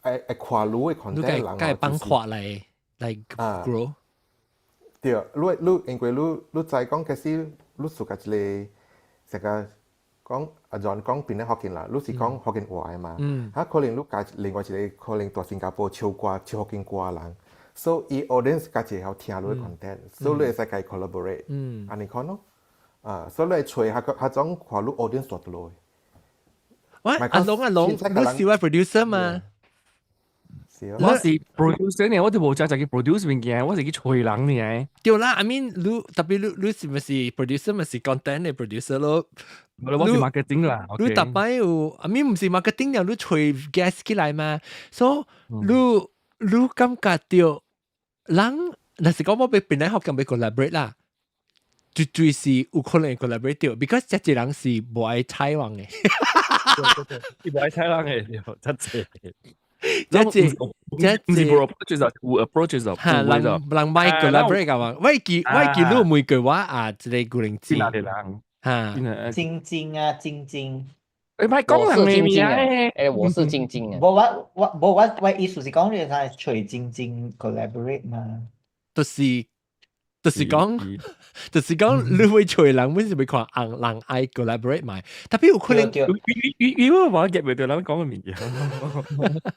愛愛看你的 content 人，該幫看來來 grow。對，你你因為你你知講其實你屬個一個成個講阿 John 講檳城福建啦，你是講福建話的嘛？嚇，可能你共另外一個可能蹛新加坡唱歌唱福建歌的人，所以伊 audience 較濟曉聽你的 content，所以你會使共伊 collaborate。按呢款咯，啊，所以你會揣彼個彼種看你 audience 蹛佗落。喂，阿龍阿龍，你是位 producer 嘛？我是 producer 呢，我就無真就去 produce 物件，我是去揣人呢。對啦，I mean，你特別你你是毋是 producer，咪是 content 的 producer 咯？我是 marketing 啦。你逐擺有，I mean 毋是 marketing 了，你揣 guest 起來嘛？所以你你感覺著人，若是講我欲檳城福建欲 collaborate 啦，絕對是有可能 collaborate 著，because 這一人是無愛採訪的。伊無愛採訪的，真濟。這這這毋是無 approach 就有 approach 就哈，人人莫 collaborate 㗎嘛？我記你每句話啊，這個古靈精。哪裡人？哈，晶晶啊，晶晶。你莫講人的名欸，我是晶晶啊。無我我無我我意思是講你係隨晶晶 collaborate 嘛？就是講，你會揣人，阮是會看人人愛 collaborate 嘛？特別有可能，伊我無 get 袂著人講的物件。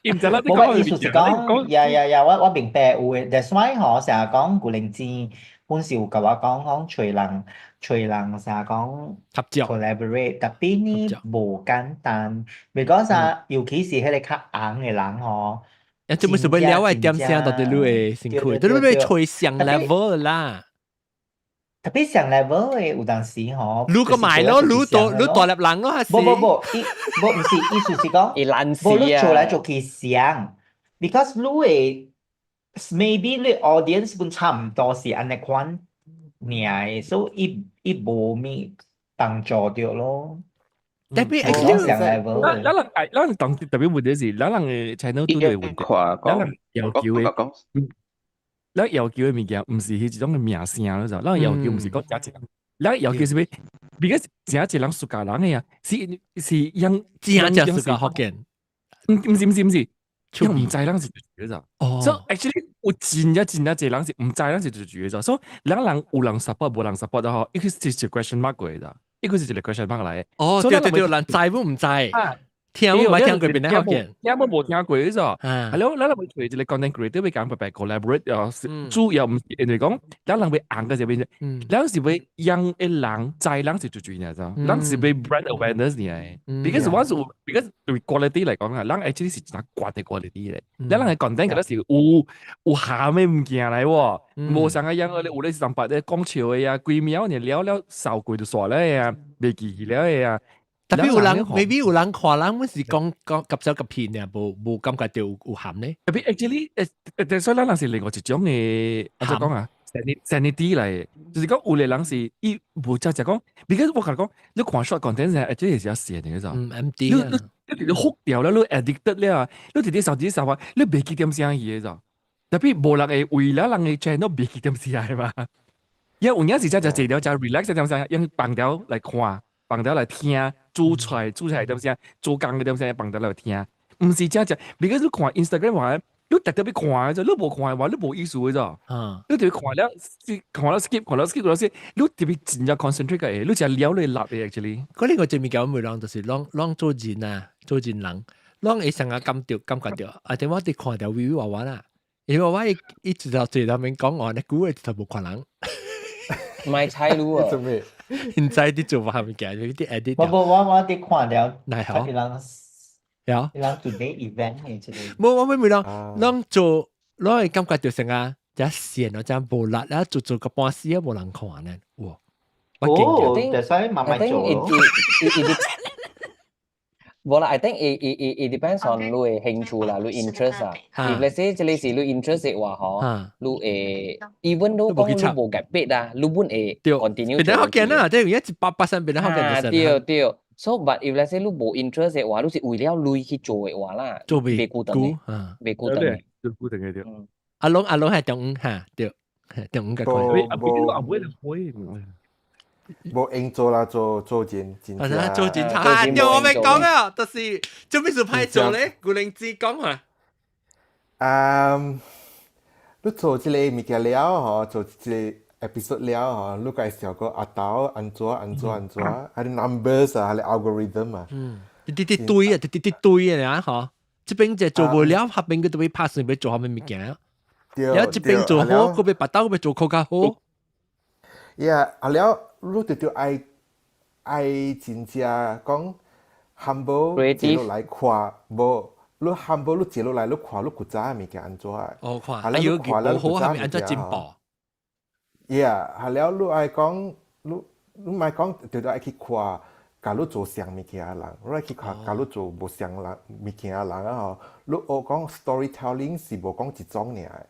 伊毋知咱無我意思是講，yeah yeah yeah，我我明白有的，that's why 吼，成日講古靈精，本是有共我講講揣人揣人成日講合作 collaborate，特別呢無簡單，because 啊，尤其是彼個較紅的人吼。啊，這毋是欲了解點聲到底你會辛苦，都你欲揣上 level 啦。特別上 level 的有當時吼，你個賣咯，你大你大粒人咯，還是？無無無，伊無毋是意思是講，無你做來做去上，because 你的 maybe 你 audience 本差毋多是按呢款爾的，所以伊伊無物幫助著咯。特別 actually 上 level 咱咱人愛，咱人當特別問題是，咱人的 channel 拄著問題，咱人要求的，咱要求的物件毋是彼一種的名聲咯，就咱要求毋是講誠濟人，咱要求是欲，because 誠濟人 suka 人的啊，是是用真正 suka 福建，毋毋是毋是毋是，伊毋知咱是做咋。哦，所以 actually 有真正真正濟人是毋知咱是做做咋，所以咱人有人 support 無人 support 都好，伊個是一個 question mark 過咋，伊個是一個 question mark 來。哦，對對對，人知毋毋知？聽毋捌聽過檳城福建，聽無無聽過咋？係咯，咱人欲揣一個 content creator 欲共白白 collaborate 啊，主要毋是因為講，咱人欲紅個這邊，咱是欲讓一人知咱是做做爾咋，咱是欲 brand awareness 爾。Because 我是 because 對 quality 來講啊，咱 actually 是真懸的 quality 咧。咱人的 content 其實是有有鹹的物件來喎，無像個樣個有咧是上白咧講笑的啊，幾秒爾了了掃過就煞咧啊，袂記去了的啊。特別有人，maybe 有人看人，阮是講講夾手夾片爾，無無感覺著有有鹹咧。特別 actually 誒，所以咱人是另外一種的，按怎講啊？ Sanity 嚟，就是講有個人是伊無只只講，because 我共你講，你看 short content 係這是一線嘅咋。嗯，MD 你你你你 hook 掉了，你 addicted 了，你直直手機手話，你袂記點聲去嘅咋。特別無人會為了人嘅 channel 袂記點聲嘅嘛。因為有影時真就坐了就 relax 點聲，用放掉來看，放掉來聽，煮菜煮菜點聲，做工嘅點聲，放掉來聽。毋是真正，because 你看 Instagram 話，你特特別看嘅啫，你無看嘅話，你無意思嘅咋。你特別看了，看了 skip，看了 skip，看了 skip，你特別真正 concentrate 嘅，你真了你立嘅 actually。嗰呢個正面講每人就是攏攏做人啊，做人人，攏會成日感到感覺到，啊，點我哋看到微微娃娃啦，因為我一一直到最後面講完，你估嘅就無看人。唔係猜路啊！做咩？現在啲做法物件，啲 edit。我無我我哋看了，嗱好。人有。人做啲 event 嘅這個。冇我每人，攏做，攏會感覺到成啊，只線啊，只無力啦，做做個半死啊，無人看呢。哇！哦，所以慢慢做咯。無啦，I think it depends on 你嘅興趣啦，你 interest 啊。If let's say 這個是你 interest 嘅話，嗬，你會 even 都講你無 get paid 啊，你本會 continue。變得好見啊，即係一百巴仙變得好見就對對。So but if let's say 你無 interest 嘅話，你是為了鐳去做嘅話啦，做未袂孤單嘅，袂孤單嘅。固定嘅對。阿龍阿龍係中午嚇，對，中午嘅看。阿阿阿會無用做啦，做做真真啊，做真啊，對我咪講啊，就是做咩事歹做咧？古靈精講啊。嗯，你做這個物件了吼，做這個 episode 了吼，你該想過阿豆按怎按怎按怎，還是 numbers 啊，還是 algorithm 啊？嗯，啲啲堆啊，啲啲啲堆啊，嗬，這邊就做不了，下邊佢都會拍算要做下面物件。對，然後這邊做好，嗰邊別兜嗰邊做更加好。 Yeah，啊了，你就著愛愛真正講 humble 坐落來看，無你 humble 你坐落來你看你古早的物件按怎。哦，看，啊有無好下面按怎進步。 Yeah，啊了你愛講，你你莫講，著著愛去看，共你做相物件的人，你愛去看共你做無相人物件的人啊吼。你學講 storytelling 是無講一種爾的，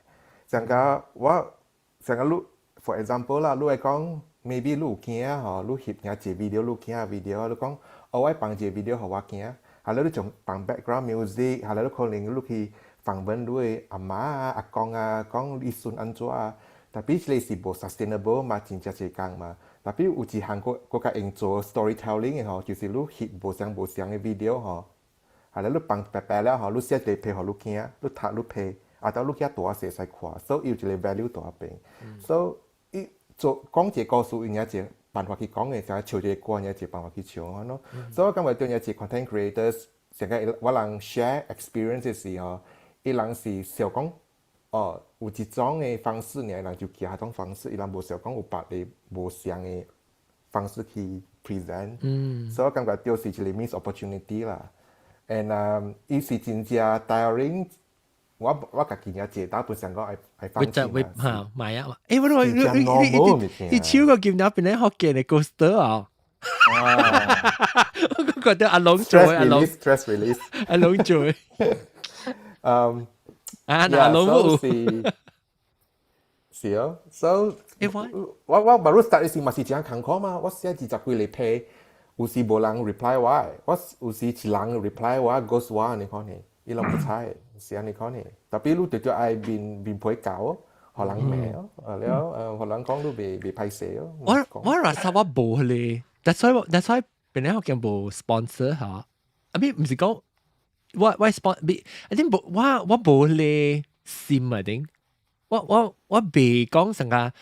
像講我，像講你，for example 啦，你會講 maybe 你有囝吼，你翕爾一個 video，你囝 video，你講哦，我放一個 video 予我囝，啊了你仲放 background music，啊了你可能你去訪問你的阿媽啊、阿公啊，講你孫按怎啊，tapi 這個是無 sustainable 嘛，真正濟工嘛。tapi 有一項閣閣較用做 storytelling 的吼，就是你翕無相無相的 video 吼，啊了你放白白了吼，你寫一個批予你囝，你讀你批，啊到你囝大細使看，所以有一個 value 佇那邊。所以伊做講一個故事，伊爾一個辦法去講的，像唱一個歌，爾一個辦法去唱安咯。所以我感覺對爾一個 content creators，成個我人 share experience 的時候，伊人是想講，哦，有一種的方式，爾人就其他種方式，伊人無想講有別個無相的方式去 present。所以我感覺就是一個 miss opportunity 啦。And 伊是真正 tiring。我我家己也借打本想講愛愛放棄會嚇買啊！誒，我我你你你你超過見到邊咧學見嘅 coaster 啊！我覺得阿龍做阿龍 stress release，阿龍做。嗯，啊，阿龍是是哦，so 我我我馬路 start 時嘛是真艱苦嘛，我寫二十幾個批，有時無人 reply 我，我有時一人 reply 我 ghost 我，你看呢？伊攏無睬，是按呢款的。特別你著著愛面面皮厚，予人罵哦，啊了，予人講你袂袂歹勢哦。我我話實我無咧，that's why 本來我見無 sponsor 嚇，啊咪毋是講我我 sponsor，I think 無我我無咧心啊定，我我我袂講成個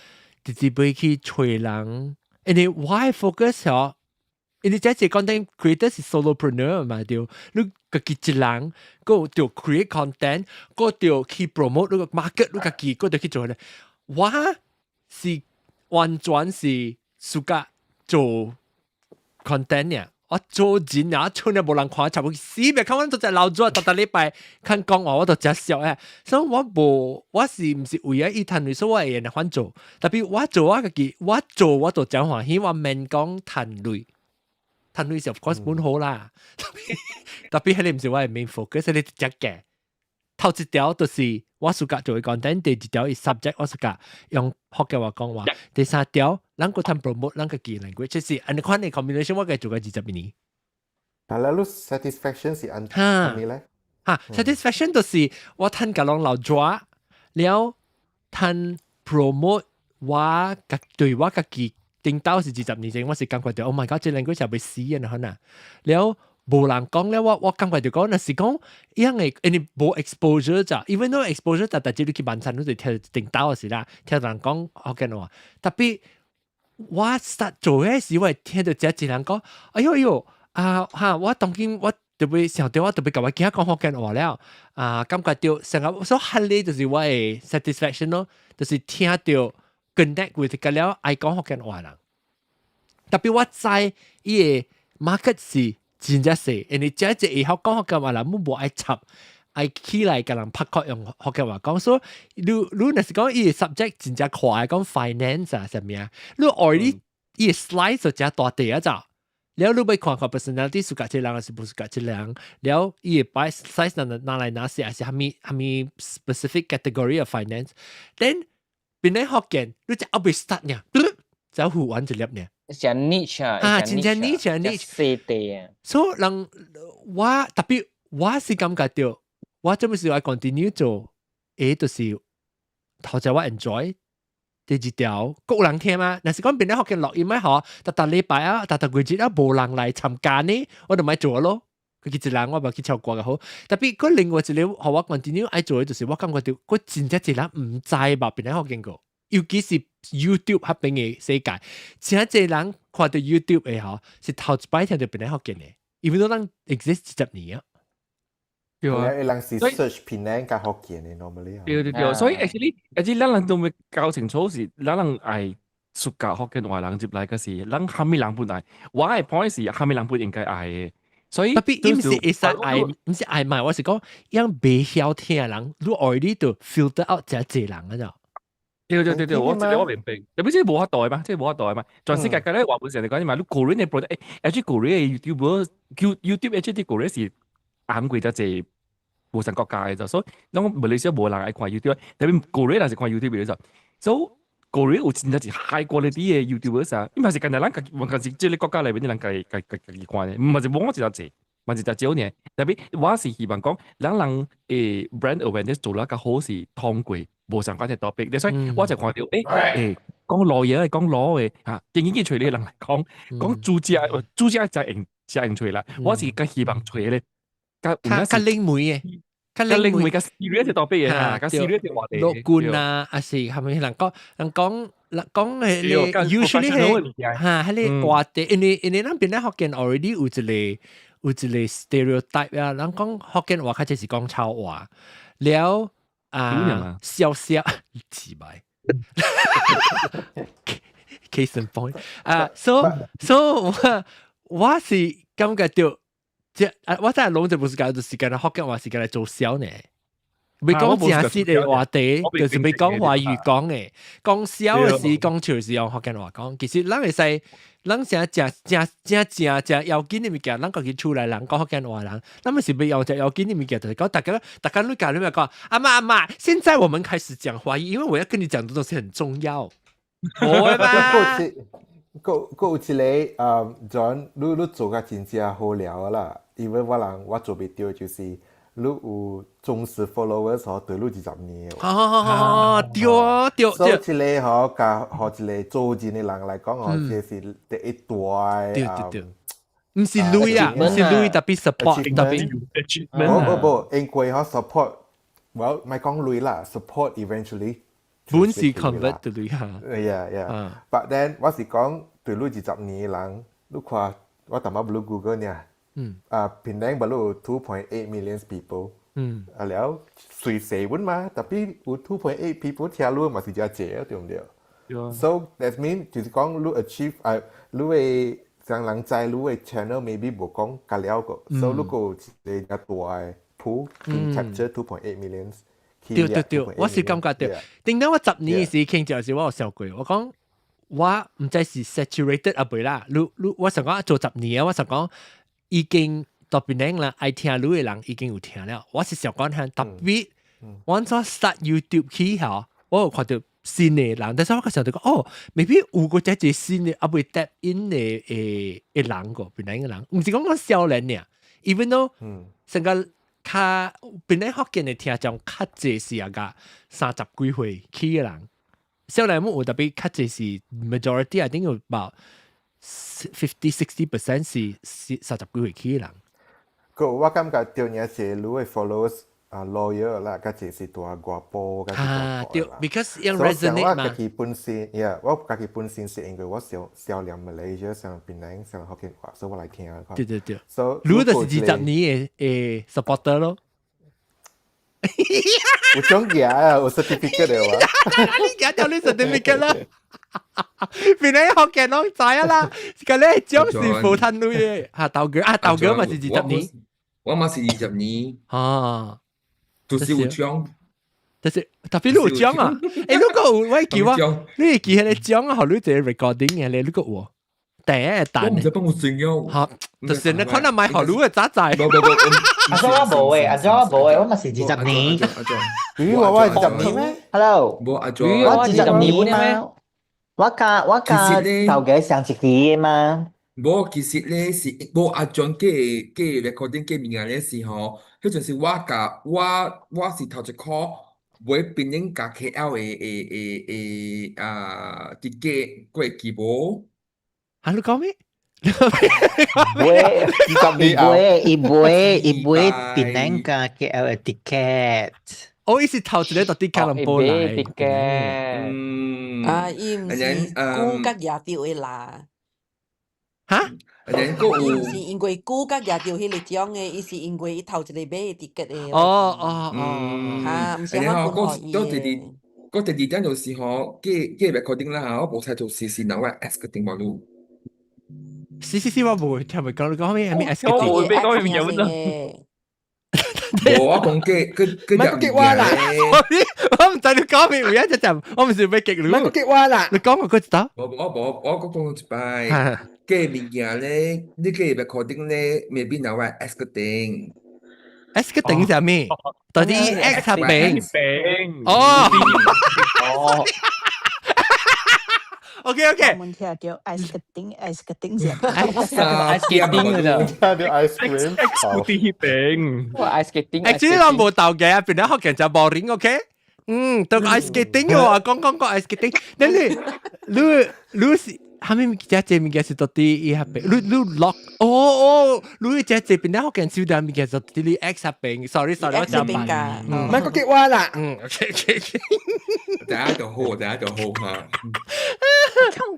直接袂去揣人，因為我 focus 嗬。因為這個 content creator 是 solopreneur 嘛，對，你家己一人，閣著 create content，閣著去 promote 你個 market，你家己閣著去做咧。我是完全是暑假做 content 呀，我做人啊，出嚟無人看，差不多死別看，我都在老做，逐逐禮拜看講話，我都真笑誒。所以我無，我是毋是為咗伊趁鐳，所以我會用番做。特別我做我家己，我做我都真歡喜，我免講趁鐳。趁鐳是 of course 本好啦，特別特別係你毋是我嘅 main focus，你直接嘅。頭一條就是我 suka 做嘅 content，第二條是 subject 我 suka 用福建話講話，第三條咱閣通 promote 咱家己 language，就是按呢款嘅 combination 我計做過20年。但係你 satisfaction 是按咩咧？哈，satisfaction 就是我趁共人留抓，了趁 promote 我家對我家己頂到是20年前，我是感覺到 oh my god，這 language 就欲死啊，可能了無人講了，我感覺就講，若是講伊樣嘅，因為無 exposure 咋，even though exposure 逐逐日你去晚餐，你就聽頂到時啦，聽人講福建話，特別我 start 做嘅時，我會聽到這一人講，哎喲哎喲，啊哈，我當今我特別想到我特別共我囝講福建話了，啊，感覺到成個所以彼就是我嘅 satisfaction 咯，就是聽到 connect with 個了愛講福建話人。特別我知伊個 market 是真正細，因為這一會曉講福建話人，無愛插，愛起來共人拍殼用福建話講。所以你你若是講伊個 subject 真正快，講 finance 啊啥物啊，你愛你伊個 slice 就誠大塊啊咋。了你欲看看 personality suka 這人還是無 suka 這人，了伊會擺 size 拿拿來拿去，還是蝦米蝦米 specific category of finance，then 變咧福建，你就後尾 start 呢，就付完一粒呢。成 niche 啊，啊，真正 niche 啊 niche。細地啊。所以人我特別我是感覺到，我做咩事愛 continue 做，就是頭一我 enjoy。第二條，閣有人聽嗎？若是講變咧福建錄音咩嗬，逐逐禮拜啊，逐逐月節啊，無人來參加呢，我就莫做咯。佢一人我無去超過就好。特別佢另外一個，予我 continue 愛做的就是我感覺到，我真正一人毋知吧，變咧福建過。尤其是 YouTube 彼邊的世界，真濟人看到 YouTube 的嗬，是頭一擺聽到變咧福建的，因為都咱 exist 10年啊。對啊，人是 search 檳城佮福建的 normally。對對對，所以 actually 咱人都未搞清楚是，咱人愛 suka 福建話人入來，可是咱蝦米人本愛，我的 point 是蝦米人本應該愛的，所以特別伊毋是會使愛，毋是愛買，我是講，樣袂曉聽的人，你愛你就 filter out 誠濟人啊咋。對對對對，我這個我明白，特別這無法度的嘛，這無法度的嘛，全世界個咧話本成嚟講嘛，你個人的 product，誒，actually 個人的 YouTube，YouTube actually 個人是紅過遮濟無仝國家的就，所以咱馬來西亞無人愛看 YouTube，特別個人若是看 YouTube 的就，所以個人有真正是 high quality 的 YouTuber 啊，伊嘛是干焦咱家己，完全是這個國家內面的人家己家家己看的，毋嘛是無我一較濟，嘛是較少爾。特別我是希望講，咱人的 brand awareness 做得較好是通過無相關的 topic，所以我就看到，講老嘢，講老的嚇，緊緊去揣你人來講，講主家主家才用才用揣啦，我是較希望揣咧，較較較靈媒的。較靈媒較 serious 的 topic 的嚇，較 serious 的話題。樂觀啊，還是係咪人講人講人講彼個 usually 係嚇，彼個話題，因為咱邊咧福建 already 有一個 stereotype 啊，人講福建話較濟是講臭話，了啊笑笑奇怪。Case in point 啊，so 我是感覺到。這啊，我真係攏就無是講，就是講福建話是講來做痟呢。欲講正式的話題，就是欲講華語講的，講痟的時講笑是用福建話講。其實咱會使，咱成正正正正正要緊的物件，咱家己厝內人講福建話人，咱們是欲用正要緊的物件，就是講大家大家你講你咪講，阿媽阿媽，現在我們開始講華語，因為我要跟你講的東西很重要。無會吧？閣有一個John，你做甲真正好料啦，因為我人我做袂著，就是你有忠實 followers 吼，對你20年。哦，對啊，對。所以這個吼，共予一個做人的人來講吼，這是第一大對對對，毋是鐳啊，毋是鐳，特別 support，特別。無無無，因為吼 support，well，莫講鐳啦，support eventually。本是 convert 對鐳哈。 Yeah. But then 我是講對你20年的人，你看我淡薄欲 Google 爾。啊，檳城不有 2.8 million people。啊了，雖細本嘛，特別有 2.8 people 聽你嘛是誠濟啊，對毋對？So that mean 就是講你 achieve 啊，你的讓人知你的 channel maybe 無講較了個，所以你閣有一個較大的 pool to capture 2.8 millions。對對對，我是感覺對。頂當我10年時傾就是我有想過，我講我毋知是 saturated 啊未啦。你你我想講做十年啊，我想講已經特別靚啦，愛聽你嘅人已經有聽了。我是想講下，特別我怎 start YouTube 起吼，我有看到新嘅人，但是我個時候就講，哦，maybe 有個這個新嘅，啊未 tap in 嘅人個，檳城嘅人，毋是講講少年爾，even though 成個較檳城福建嘅聽眾較濟是啊個30幾歲起嘅人，少年冇有特別較濟是 majority，I think 有 about 50-60% 是30幾歲起嘅人。個我感覺對爾是你嘅 followers 啊 loyal 啦，較濟是蹛外埔，較濟啊，對，because 用 resonate 嘛。我家己本身，yeah，我家己本身是因為我少少年 Malaysia 上檳城上福建話，所以我來聽。對對對。 So 你就是20年嘅 supporter 咯。有獎額啊，有 certificate 的話。你舉掉你 certificate 啦。檳城福建攏知啊啦，個咧獎是無趁鐳的。嚇，豆哥啊，豆哥嘛是二十年。我嘛是二十年。啊。就是有獎，就是特別你有獎啊！欸，如果有我記我，你會記彼個獎啊，予你一個 recording 嘅咧，你閣有？第一單。我毋知幫我算咗。嚇，就是你可能買予你嘅早在。無無無，阿叔我無誒，阿叔我無誒，我嘛是二十年。咦，我二十年咩？Hello，無阿叔，我二十年嘛。我佮頭家上一期嘛。無，其實咧是無阿張計計 recording 計物件咧是吼，彼陣時我共我是頭一箍買檳城共 KL 的啊，ticket 過期無？啊，你講咩？買伊買檳城共 KL 的 ticket。哦，伊是頭一個到底吉隆坡來。 ticket。嗯。啊，伊毋是古甲亞洲的啦。哈？然後伊毋是因為古甲亞洲彼個獎的，伊是因為伊頭一個買的 ticket 的。哦哦哦。哈，毋是然後我分予伊的。個第二點就是吼，計 recording 啦嚇，我無猜就是人我 ex 個電話錄。是是是，我無聽袂講，你講咩咩 ex 我無欲講物件無，我講計佢佢唔係激我啦，我毋知你講咩，有一隻就我毋是欲激你。唔係激我啦，你講我佢知道。無我無我講講一擺，計物件咧，你計 recording 咧，maybe 若我 ex 個頂。 ex 個頂係咩？到底 ex 係餅？餅。哦。哦。 OK OK。我們聽到 ice skating ice skating 先。 ice skating 嘅咋？聽到 ice cream。 X 餅。哇，ice skating。 Actually 我無豆嘅，變咗學人就 boring OK。嗯，到 ice skating 嘅話，講講講 ice skating，你你你是蝦米物件？這物件是到底伊遐邊？你你 lock 哦哦，你這這邊咧學人少點物件就啲你 ex 遐邊，sorry sorry，我講白。唔係個激我啦。嗯，OK OK。大家就好，大家就好嚇。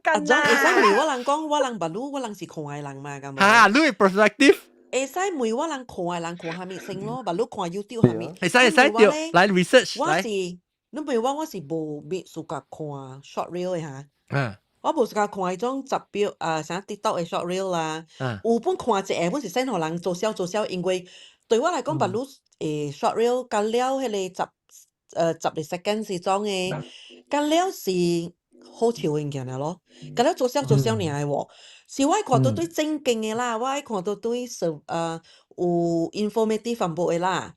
阿張會使問我人講，我人捌你，我人是看的人嘛，敢無？嚇，你 perspective。會使問我人看的人看蝦米先咯，捌你看 YouTube 蝦米？會使會使對，來 research 我是，你問我我是無欲 suka 看 short reel 的哈。我無 suka 看彼種10秒啊，啥 TikTok 的 short reel 啦。有本看一下，本是先予人做痟做痟，因為對我來講，捌你 short reel 甲了彼個10個 second 是種的，甲了是好笑的物件爾咯，甲了做痟做痟爾的喎。是我愛看到對正經的啦，我愛看到對是有 informative 淡薄的啦。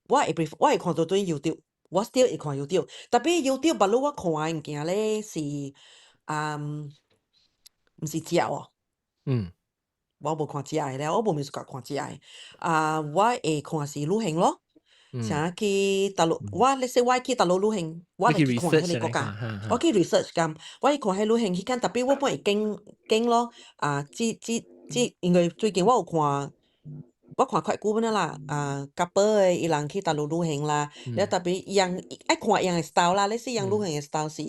我會 prefer 我會看到對 YouTube，我 still 會看 YouTube。Tapi YouTube 捌你我看的物件咧是，毋是食哦。我無看食的了，我無物 suka 看食的。啊，我會看是旅行咯。啥去大陸，我let's say 我去大陸旅行，我會去看彼個國家，我去 research 咁，我去看彼旅行彼間，特別我本會揀揀咯。啊，這這這，因為最近我有看，我看較久本啦，啊，couple 的伊人去大陸旅行啦，了特別伊人愛看伊人的 style 啦，let's say 伊人旅行的 style 是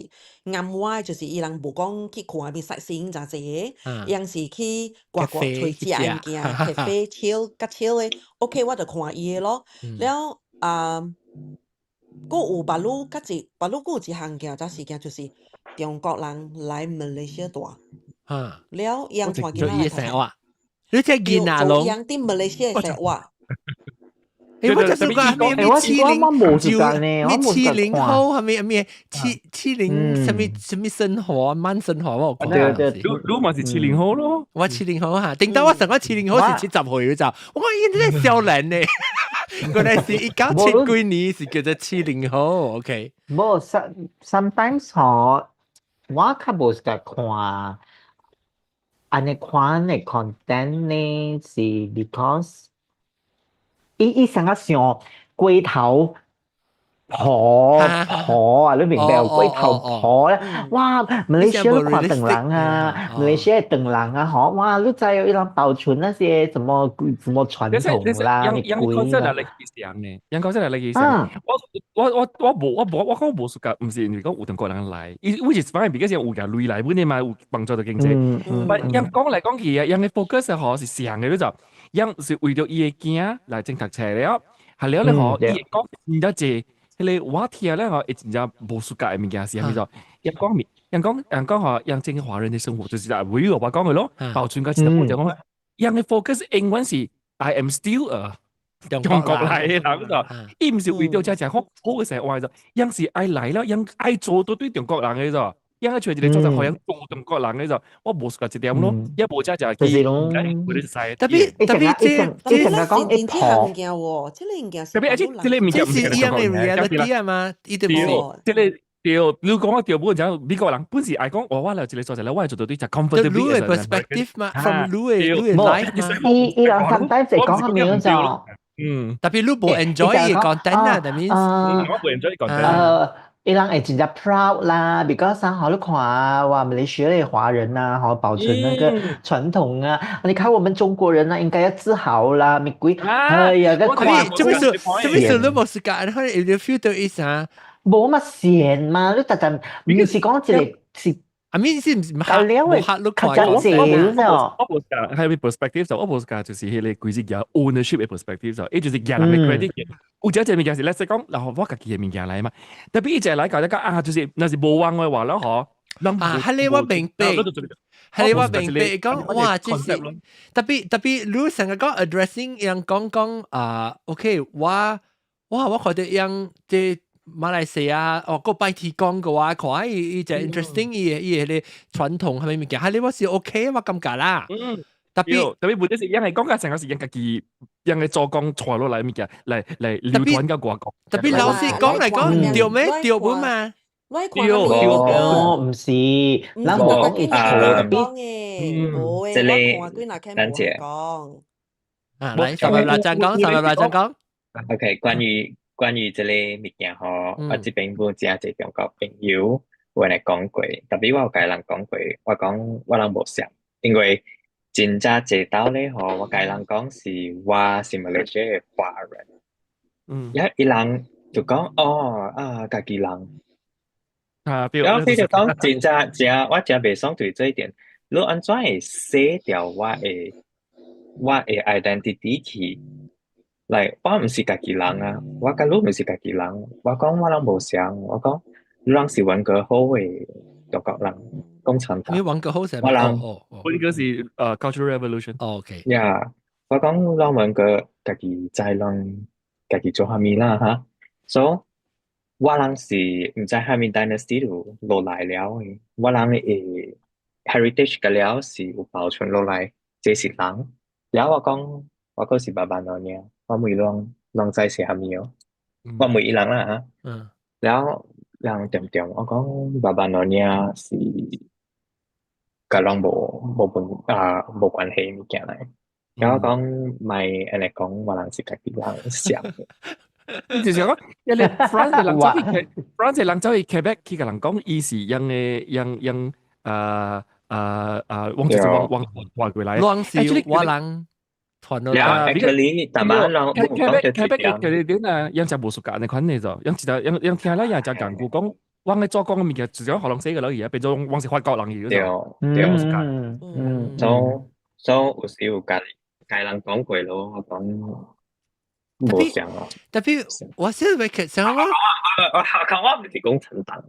啱我的，就是伊人無講去看彼 sightseeing 誠濟個，伊人是去外國揣食的物件，cafe chill 較 chill 的，OK 我就看伊的咯。了啊，閣有捌魯較濟，捌魯閣有一項件，這事件就是中國人來馬來西亞蹛，了伊人帶囡仔來讀冊。你這囡仔攏伊人佇馬來西亞的生活。欸，我就是講咩咩70就咩70後，係咩咩七零什麼什麼生活慢生活我講。對對，你嘛是70後咯？我七零後哈，頂到我成個七零後是70歲就，我講伊真係少年呢。原來是1970幾年是叫做七零後，OK。無，sometimes 嗬，我較無 suka 看，按呢款的 content 呢是 because 伊成個像過頭婆婆啊，你明白？過頭婆咧，哇！馬來西亞看唐人啊，馬來西亞唐人啊，嗬，哇！你知伊人保存那些什麼什麼傳統啦，你鬼啦。你講呢？人講真係你意思。我無我講無 suka，毋是因為講有中國人來，伊 which is fine，because 有嘅鐳來，本你嘛有幫助到經濟。但人講來講去啊，人嘅 focus 嗬是上嘅，你就人是為著伊嘅囝來正讀冊了，係了咧嗬，伊講唔得濟。彼個我聽咧嗬，會真正無 suka 的物件是啥物做？人講物，人講嗬，人正華人的生活就是啊，為我講嘅咯，保存個真係就講，人嘅 focus 永遠是 I am still a 中國來的人就，伊毋是為著遮只好好嘅生活就，人是愛來了，人愛做都對中國人嘅就，人愛找一個做就好像做中國人嘅就，我無 suka 這點咯，也無遮只去，特別特別這這個講一套物件喎，這個物件特別而且這個物件這是伊樣的 reality 啊嘛，伊就唔是。這個對，你講對，本講美國人本是愛講，我來一個所在咧，我會做到對只 comfortable 你的 perspective 嘛，from 你的 life 嘛。伊人 sometimes 會講個名就，特別你無 enjoy 伊 content 啊，that means 我無 enjoy content。伊人會真正 proud 啦，because 啊，你看啊，哇，馬來西亞的華人啊，好保存那個傳統啊，你看我們中國人啊，應該要自豪啦，咪鬼，哎呀，個看，這麼說，這麼說你無時間，可能你 feel 到意思啊？無嘛閒嘛，你特特唔是講一個是。啊，咪是唔夠了的，較濟我無講係 perspective 就我無講就是彼個規則 ownership 的 perspective 就，伊就是舉人的 credit 嘅。有隻隻物件是 let's say 講，然後我家己的物件來嘛。特別伊隻來搞一個啊，就是若是無望的話了嗬。啊，係你我明白，係你我明白講，哇，這是特別你成日講 addressing 人講講啊，OK，我覺得樣這馬來西亞哦，個拜天公嘅話，看伊伊就 interesting，伊個傳統係咪物件，係你我是 OK，我感覺啦。特別特別問題是，因為講緊成個是因家己，因個做工傳落來物件，來流傳到外國。特別老實講嚟講，對咩對不嘛？對對哦，毋是，咱無講伊錯，特別無這個等者講。啊，來，三百來講，三百來講。 OK，關於這個物件吼，我這邊本真濟中國朋友有來講過，特別我有共人講過，我講我人無像，因為真正濟道咧吼，我共人講是我是馬來西亞的華人，伊人就講哦啊，家己人，啊對，然後佢就講真正真，我真袂爽對這一點，你按怎會洗掉我的 identity 去？來，我毋是家己人啊，我佮你毋是家己人，我講我人無像，我講你人是文革後的中國人，共產黨。你文革後是我人，文革是cultural revolution。 OK。 Yeah，我講咱文革家己知人家己做啥物啦哈，所以我人是毋知蝦米 dynasty 就落來了的，我人的 heritage 個了是有保存落來，這是人。了我講我閣是爸爸娘娘，我問攏攏知是蝦米哦，我問伊人啦哈。了人點點，我講爸爸娘娘是佮攏無無本啊無關係物件來。然後講莫按呢講，我人是家己人想的。就是講，因為 France 的人走去 France 的人走去 Quebec 去共人講，伊是用的用用往就是往往傳過來。攏是我人傳落來。 Actually，但係人 Quebec 佢點啊？樣只無 suka 按呢款的就，樣一個樣樣聽了樣只講句講，往的做工的物件，直接予人寫個落去啊，變做往是法國人去。對對，所以有時有共共人講過咯，我講無像咯。特別我現在想我我講我毋是共產黨。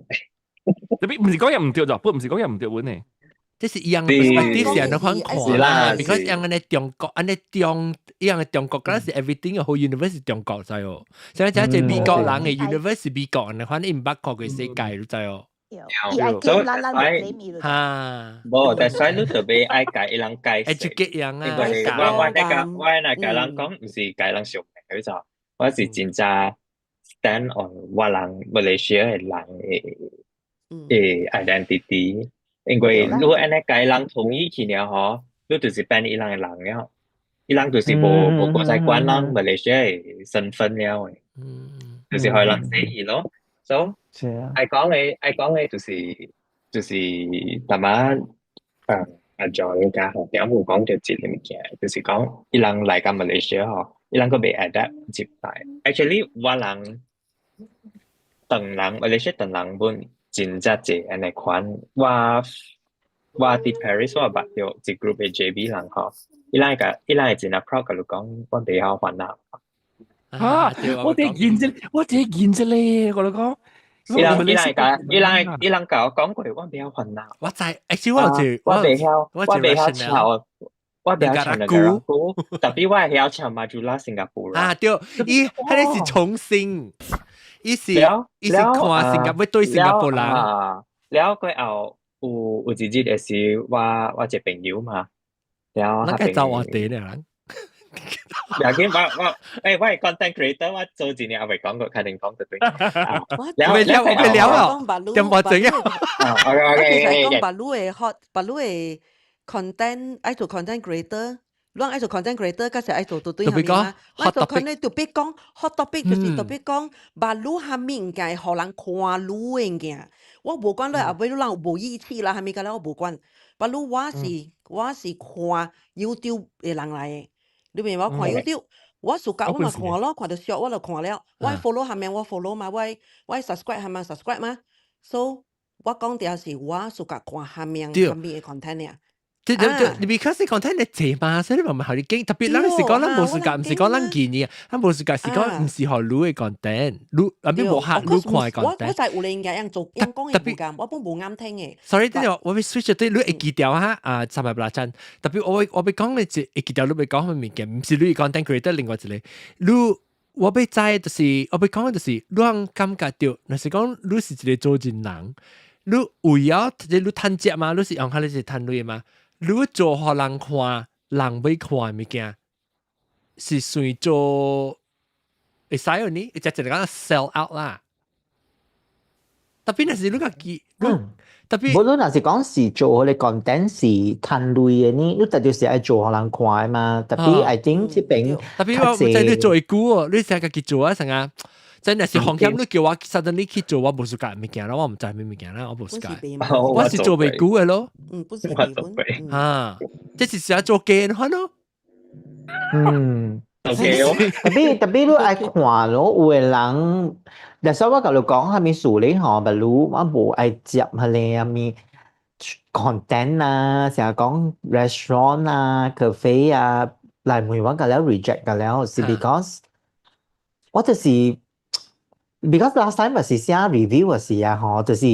特別毋是講也毋對就，不毋是講也毋對阮呢。這是伊樣 perspective 是按呢款看啦，because 樣按呢中國，按呢中，伊樣嘅中國嗰是 everything 嘅 whole universe 是中國知哦。所以這係美國人嘅 universe 是美國人，反正毋捌看過世界，你知哦。伊愛叫咱咱就哈，無，但所以你特別愛共伊人解釋，educate 人啊。因為我那個我若共人講，毋是共人相罵，就我是真正 stand on 我人馬來西亞的人的 identity。因為如果按呢共人統一起了吼，你就是變伊人的人了，伊人就是無無閣再管咱馬來西亞的身份了的，就是予人死去咯。所以愛講的就是淡薄阿 John 佮何點有講著一個物件，就是講伊人來到馬來西亞吼，伊人閣未 adapt 入來。Actually 我人唐人馬來西亞唐人本真正濟按呢款，我佇 Paris 我捌著一 group 的 JB 人吼，伊人會真正 proud 共你講，我袂曉越南。嚇！我哋見啫，我哋見啫咧，我嚟講。伊人共我講過，我袂曉越南。我知，actually 我有我袂曉，我袂曉唱那個歌，特別我會曉唱 Majulah Singapura。啊對，伊彼个是重新，伊是看新加坡對新加坡人。了過後有一日的時，我一個朋友嘛，了那個走我地咧人。不要緊，我係 content creator，我做一年也未講過，肯定講得對。了了我未了啊，點我怎樣？OK OK。我講別路的 hot，別路的 content，愛做 content creator，你愛做 content creator，嗰時愛做對對蝦米嘛？我做 content 特別講 hot topic，就是特別講別路蝦米物件，予人看路的物件。我無管你後尾你人有無義氣啦，蝦米個咧我無管。別路我是看 YouTube 的人來的。你明白？我看 YouTube，我 suka 我嘛看咯，看到熟我就看了。我 follow 下面我 follow 嘛，我 subscribe 下面 subscribe 嘛。So 我講的是我 suka 看下面下面的 content 啊。對對對，你 because 你 content 你濟嘛，所以你慢慢予你經。特別咱是講咱無時間，毋是講咱建議，咱無時間是講毋是予你的 content，你啊邊無客你看的 content。我就有應該樣做，樣講的無共，我本無啱聽的。 Sorry，呢個我欲 switch 對你會記掉哈啊，三百八真。特別我欲講的一會記掉你欲講的物件，毋是你 content creator 另外一個，你我欲知就是我欲講的就是你感覺著，若是講你是一個做人人，你為了你趁食嘛，你是用彼個是趁鐳嘛？你做予人看，人欲看的物件，是算做會使用呢？就一個講 sell out 啦。特別若是你家己，特別無論若是講是做予彼 content 是趁鐳的呢，你特就是愛做予人看的嘛。特別 I think 這邊特別我知你做會久哦，你成家己做啊，成啊。真係是風險，你叫我 suddenly 去做我無 suka 物件啦，我毋知咩物件啦，我無 suka。我是做袂久的咯。嗯，不是袂久。啊，這是成做假的款咯。特別你愛看咯，有的人，但是我共你講，啥物事咧吼，比如我無愛接彼个啥物 content 啊，成日講 restaurant 啊、cafe 啊，來問我共了 reject 共了，是 because 我就是 because last time 是寫 review 的時啊，吼，就是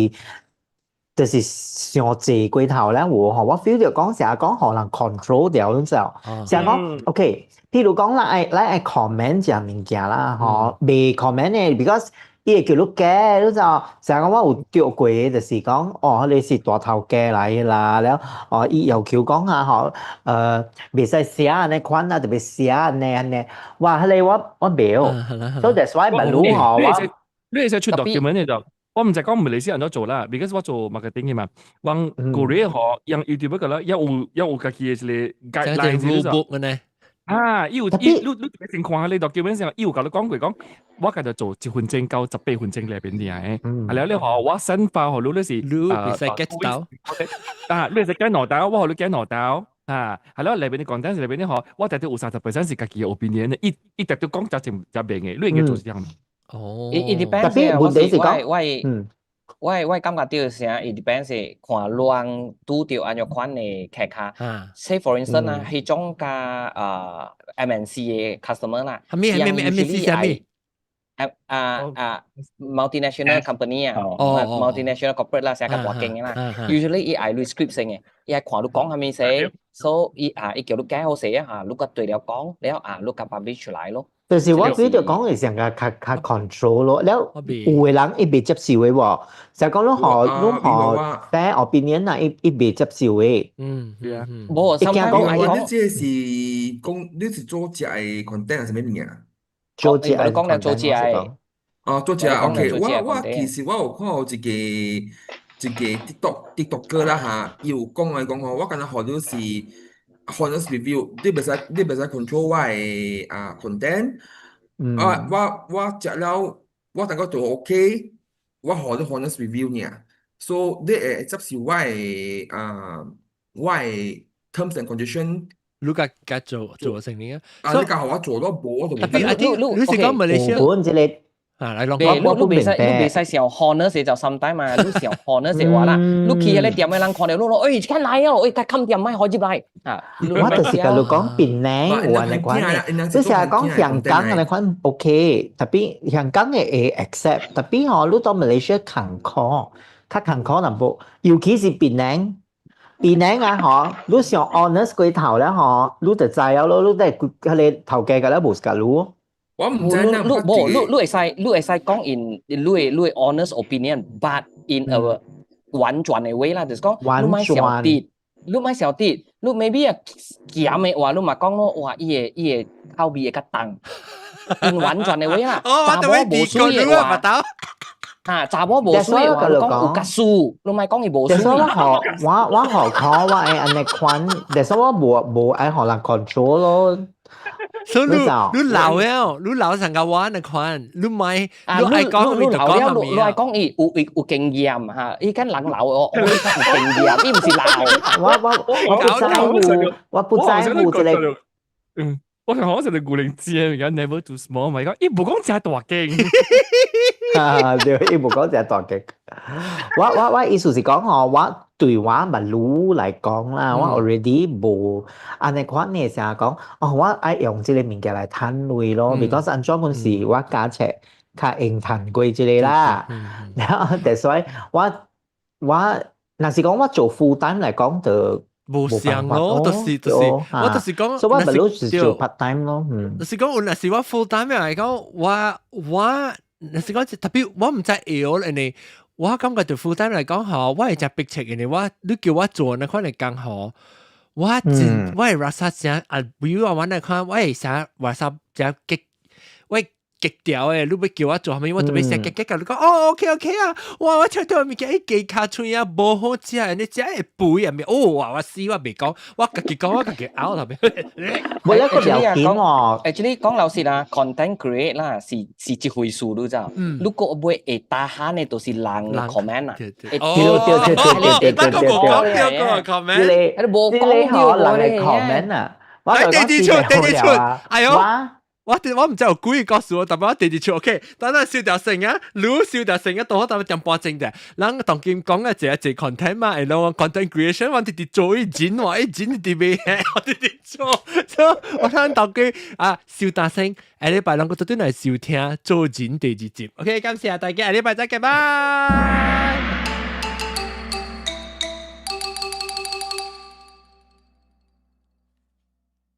傷濟過頭咧，有吼，我 feel 著講成日講予人 control 掉，你知無？成日講 OK，譬如講咱愛 comment 一物件啦，吼，袂 comment 的，because 伊會叫你假，你知無？成日講我有著過的，就是講哦，彼個是大頭家來的啦，了哦，伊要求講啊，吼，袂使寫按呢款啊，特別寫按呢按呢，哇，彼個我袂曉，所以 that's why 咪愈吼我。你會使出 document 的就。我毋知講馬來西亞人做啦，because 我做 marketing 的嘛。往 Korea 吼，用 YouTube 個啦，也有家己的一個 guideline rule book 呢。啊，伊有伊你先看下你 document 上，伊有共你講過講，我家己做1分鐘到18分鐘內邊爾的。啊了你吼，我 send 發予你你是你會使 get 到。啊，你會使 get 兩道，我予你 get 兩道。啊，係咯，內邊你講真是內邊你吼，我直直有30% 是家己的 opinion 的，伊直直講真真真明的，你應該做這樣。哦， It depends 特別問題是講，我感覺著啥，it depends 是看人拄著按怎款的客卡。Say for instance 啊，彼種佮MNC 的 customer 啦，啥物啥物 MNC 啥物？啊啊 multinational company 啊，multinational corporate 啦，成個大間嘅啦。Usually 伊愛你 script 先嘅，伊愛看你講啥物事，所以伊啊伊叫你改好勢啊，嚇，你個對了講了啊，你個 publish 出來咯。就是我記得講係成個較較 control 咯，了有嘅人伊袂接受嘅喎，就講你學你學 fair opinion 啊，伊伊袂接受嘅。無，伊驚講講，你這是講你是做食的 content 還是啥物物件？做食的講了做食的。哦，做食 OK，我其實我有看到一個 TikTok 啦嚇，伊有講來講吼，我敢若予你是 honest review，你袂使 control 我的啊 content，啊我食了，我感覺都 OK，我予你 honest review 爾，所以你會接受我的啊我的 terms and condition。你家家做做成年啊？啊，你家予我做咯，無我就無。啊，你是講馬來西亞？本這個啊，來你你袂使想 honest 就 sometime 嘛，你想 honest 話啦，你去彼个店的人看著你咯，欸，這間來哦，欸，較崁店莫予入來啊。我就是共你講檳城有按呢款的，你成日講香港按呢款 OK， tapi 香港的會 accept， tapi 吼你到馬來西亞艱苦，較艱苦淡薄，尤其是檳城。檳城啊吼，你想 honest 過頭了吼，你就知了咯，你得彼个頭家共了無佮你。我毋知你你無你你會使你會使講 in 你的 honest opinion，but in a 婉轉的 way 啦，就是講你莫小滴，你莫小滴，你 maybe 啊鹹的話，你嘛講咯，哇，伊的口味會較重，in 婉轉的 way 啦，查某無媠的話。啊，查某無媠的話，你講有較輸，你莫講伊無媠。所以我學我我學考我會按呢款，但是我無愛予人 control 咯。所以你你老了，你老成個我那款，你莫你愛講你就講你愛講伊有有經驗嚇，伊間人老哦，伊較有經驗，伊毋是老。我不在乎，我不在乎這個。嗯，我想講成個古靈精，而家 never too small，咪講伊無講誠大間。啊，對，伊無講誠大間。我意思是講吼，我對我馬路來講啦，我 already 無按呢款的成日講，哦，我愛用這個物件來趁錢咯，because 按怎本是我加冊較用趁過這個啦。然後，所以我若是講我做 full time 來講，就無相咯，就是，我就是講，所以我馬路是做 part time 咯，嗯。就是講，若是我 full time 來講，我若是講特別我毋知會曉，因為我感覺對 full time 來講吼，我會誠逼切，因為我你叫我做那款的工吼，我真我會 rasa 誠啊，比如話我那款，我會啥 rasa 誠激，我會激掉的，你欲叫我做啥物，我特別寫激激共你講，哦，OK OK 啊，哇，我食著物件，伊雞跤喙啊，無好食，你食會肥啊，哦，哇，我死我袂講，我家己講，我家己嘔特別。無一個條件喎。 Actually 講老實啦，content create 啦是一回事，你知？如果欲會 tahan 的，就是人 comment 啊。對對對對對對對對 comment，你無講到人的 comment 啊。來第二出，第二出，哎喲。我毋知有幾個故事，但我第二出 OK，等陣燒條線啊，你燒條線啊，到我等點半鐘的，人當今講嘅一個一個 content 嘛，會啷 content creation，我直直做一剪話，一剪直賣，我直直做，所以我睇當今啊燒大聲，下禮拜兩個都轉來收聽做人第二集，OK，感謝大家，下禮拜再見，拜。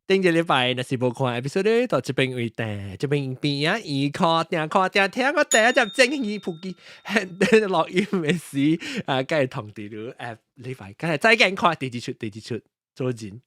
頂一禮拜若是無看 episode 到這邊為定，這邊邊啊，耳看定看定聽我第一集正耳撲機錄音的時啊，該會通知你禮拜，該再見看第二出，第二出做人。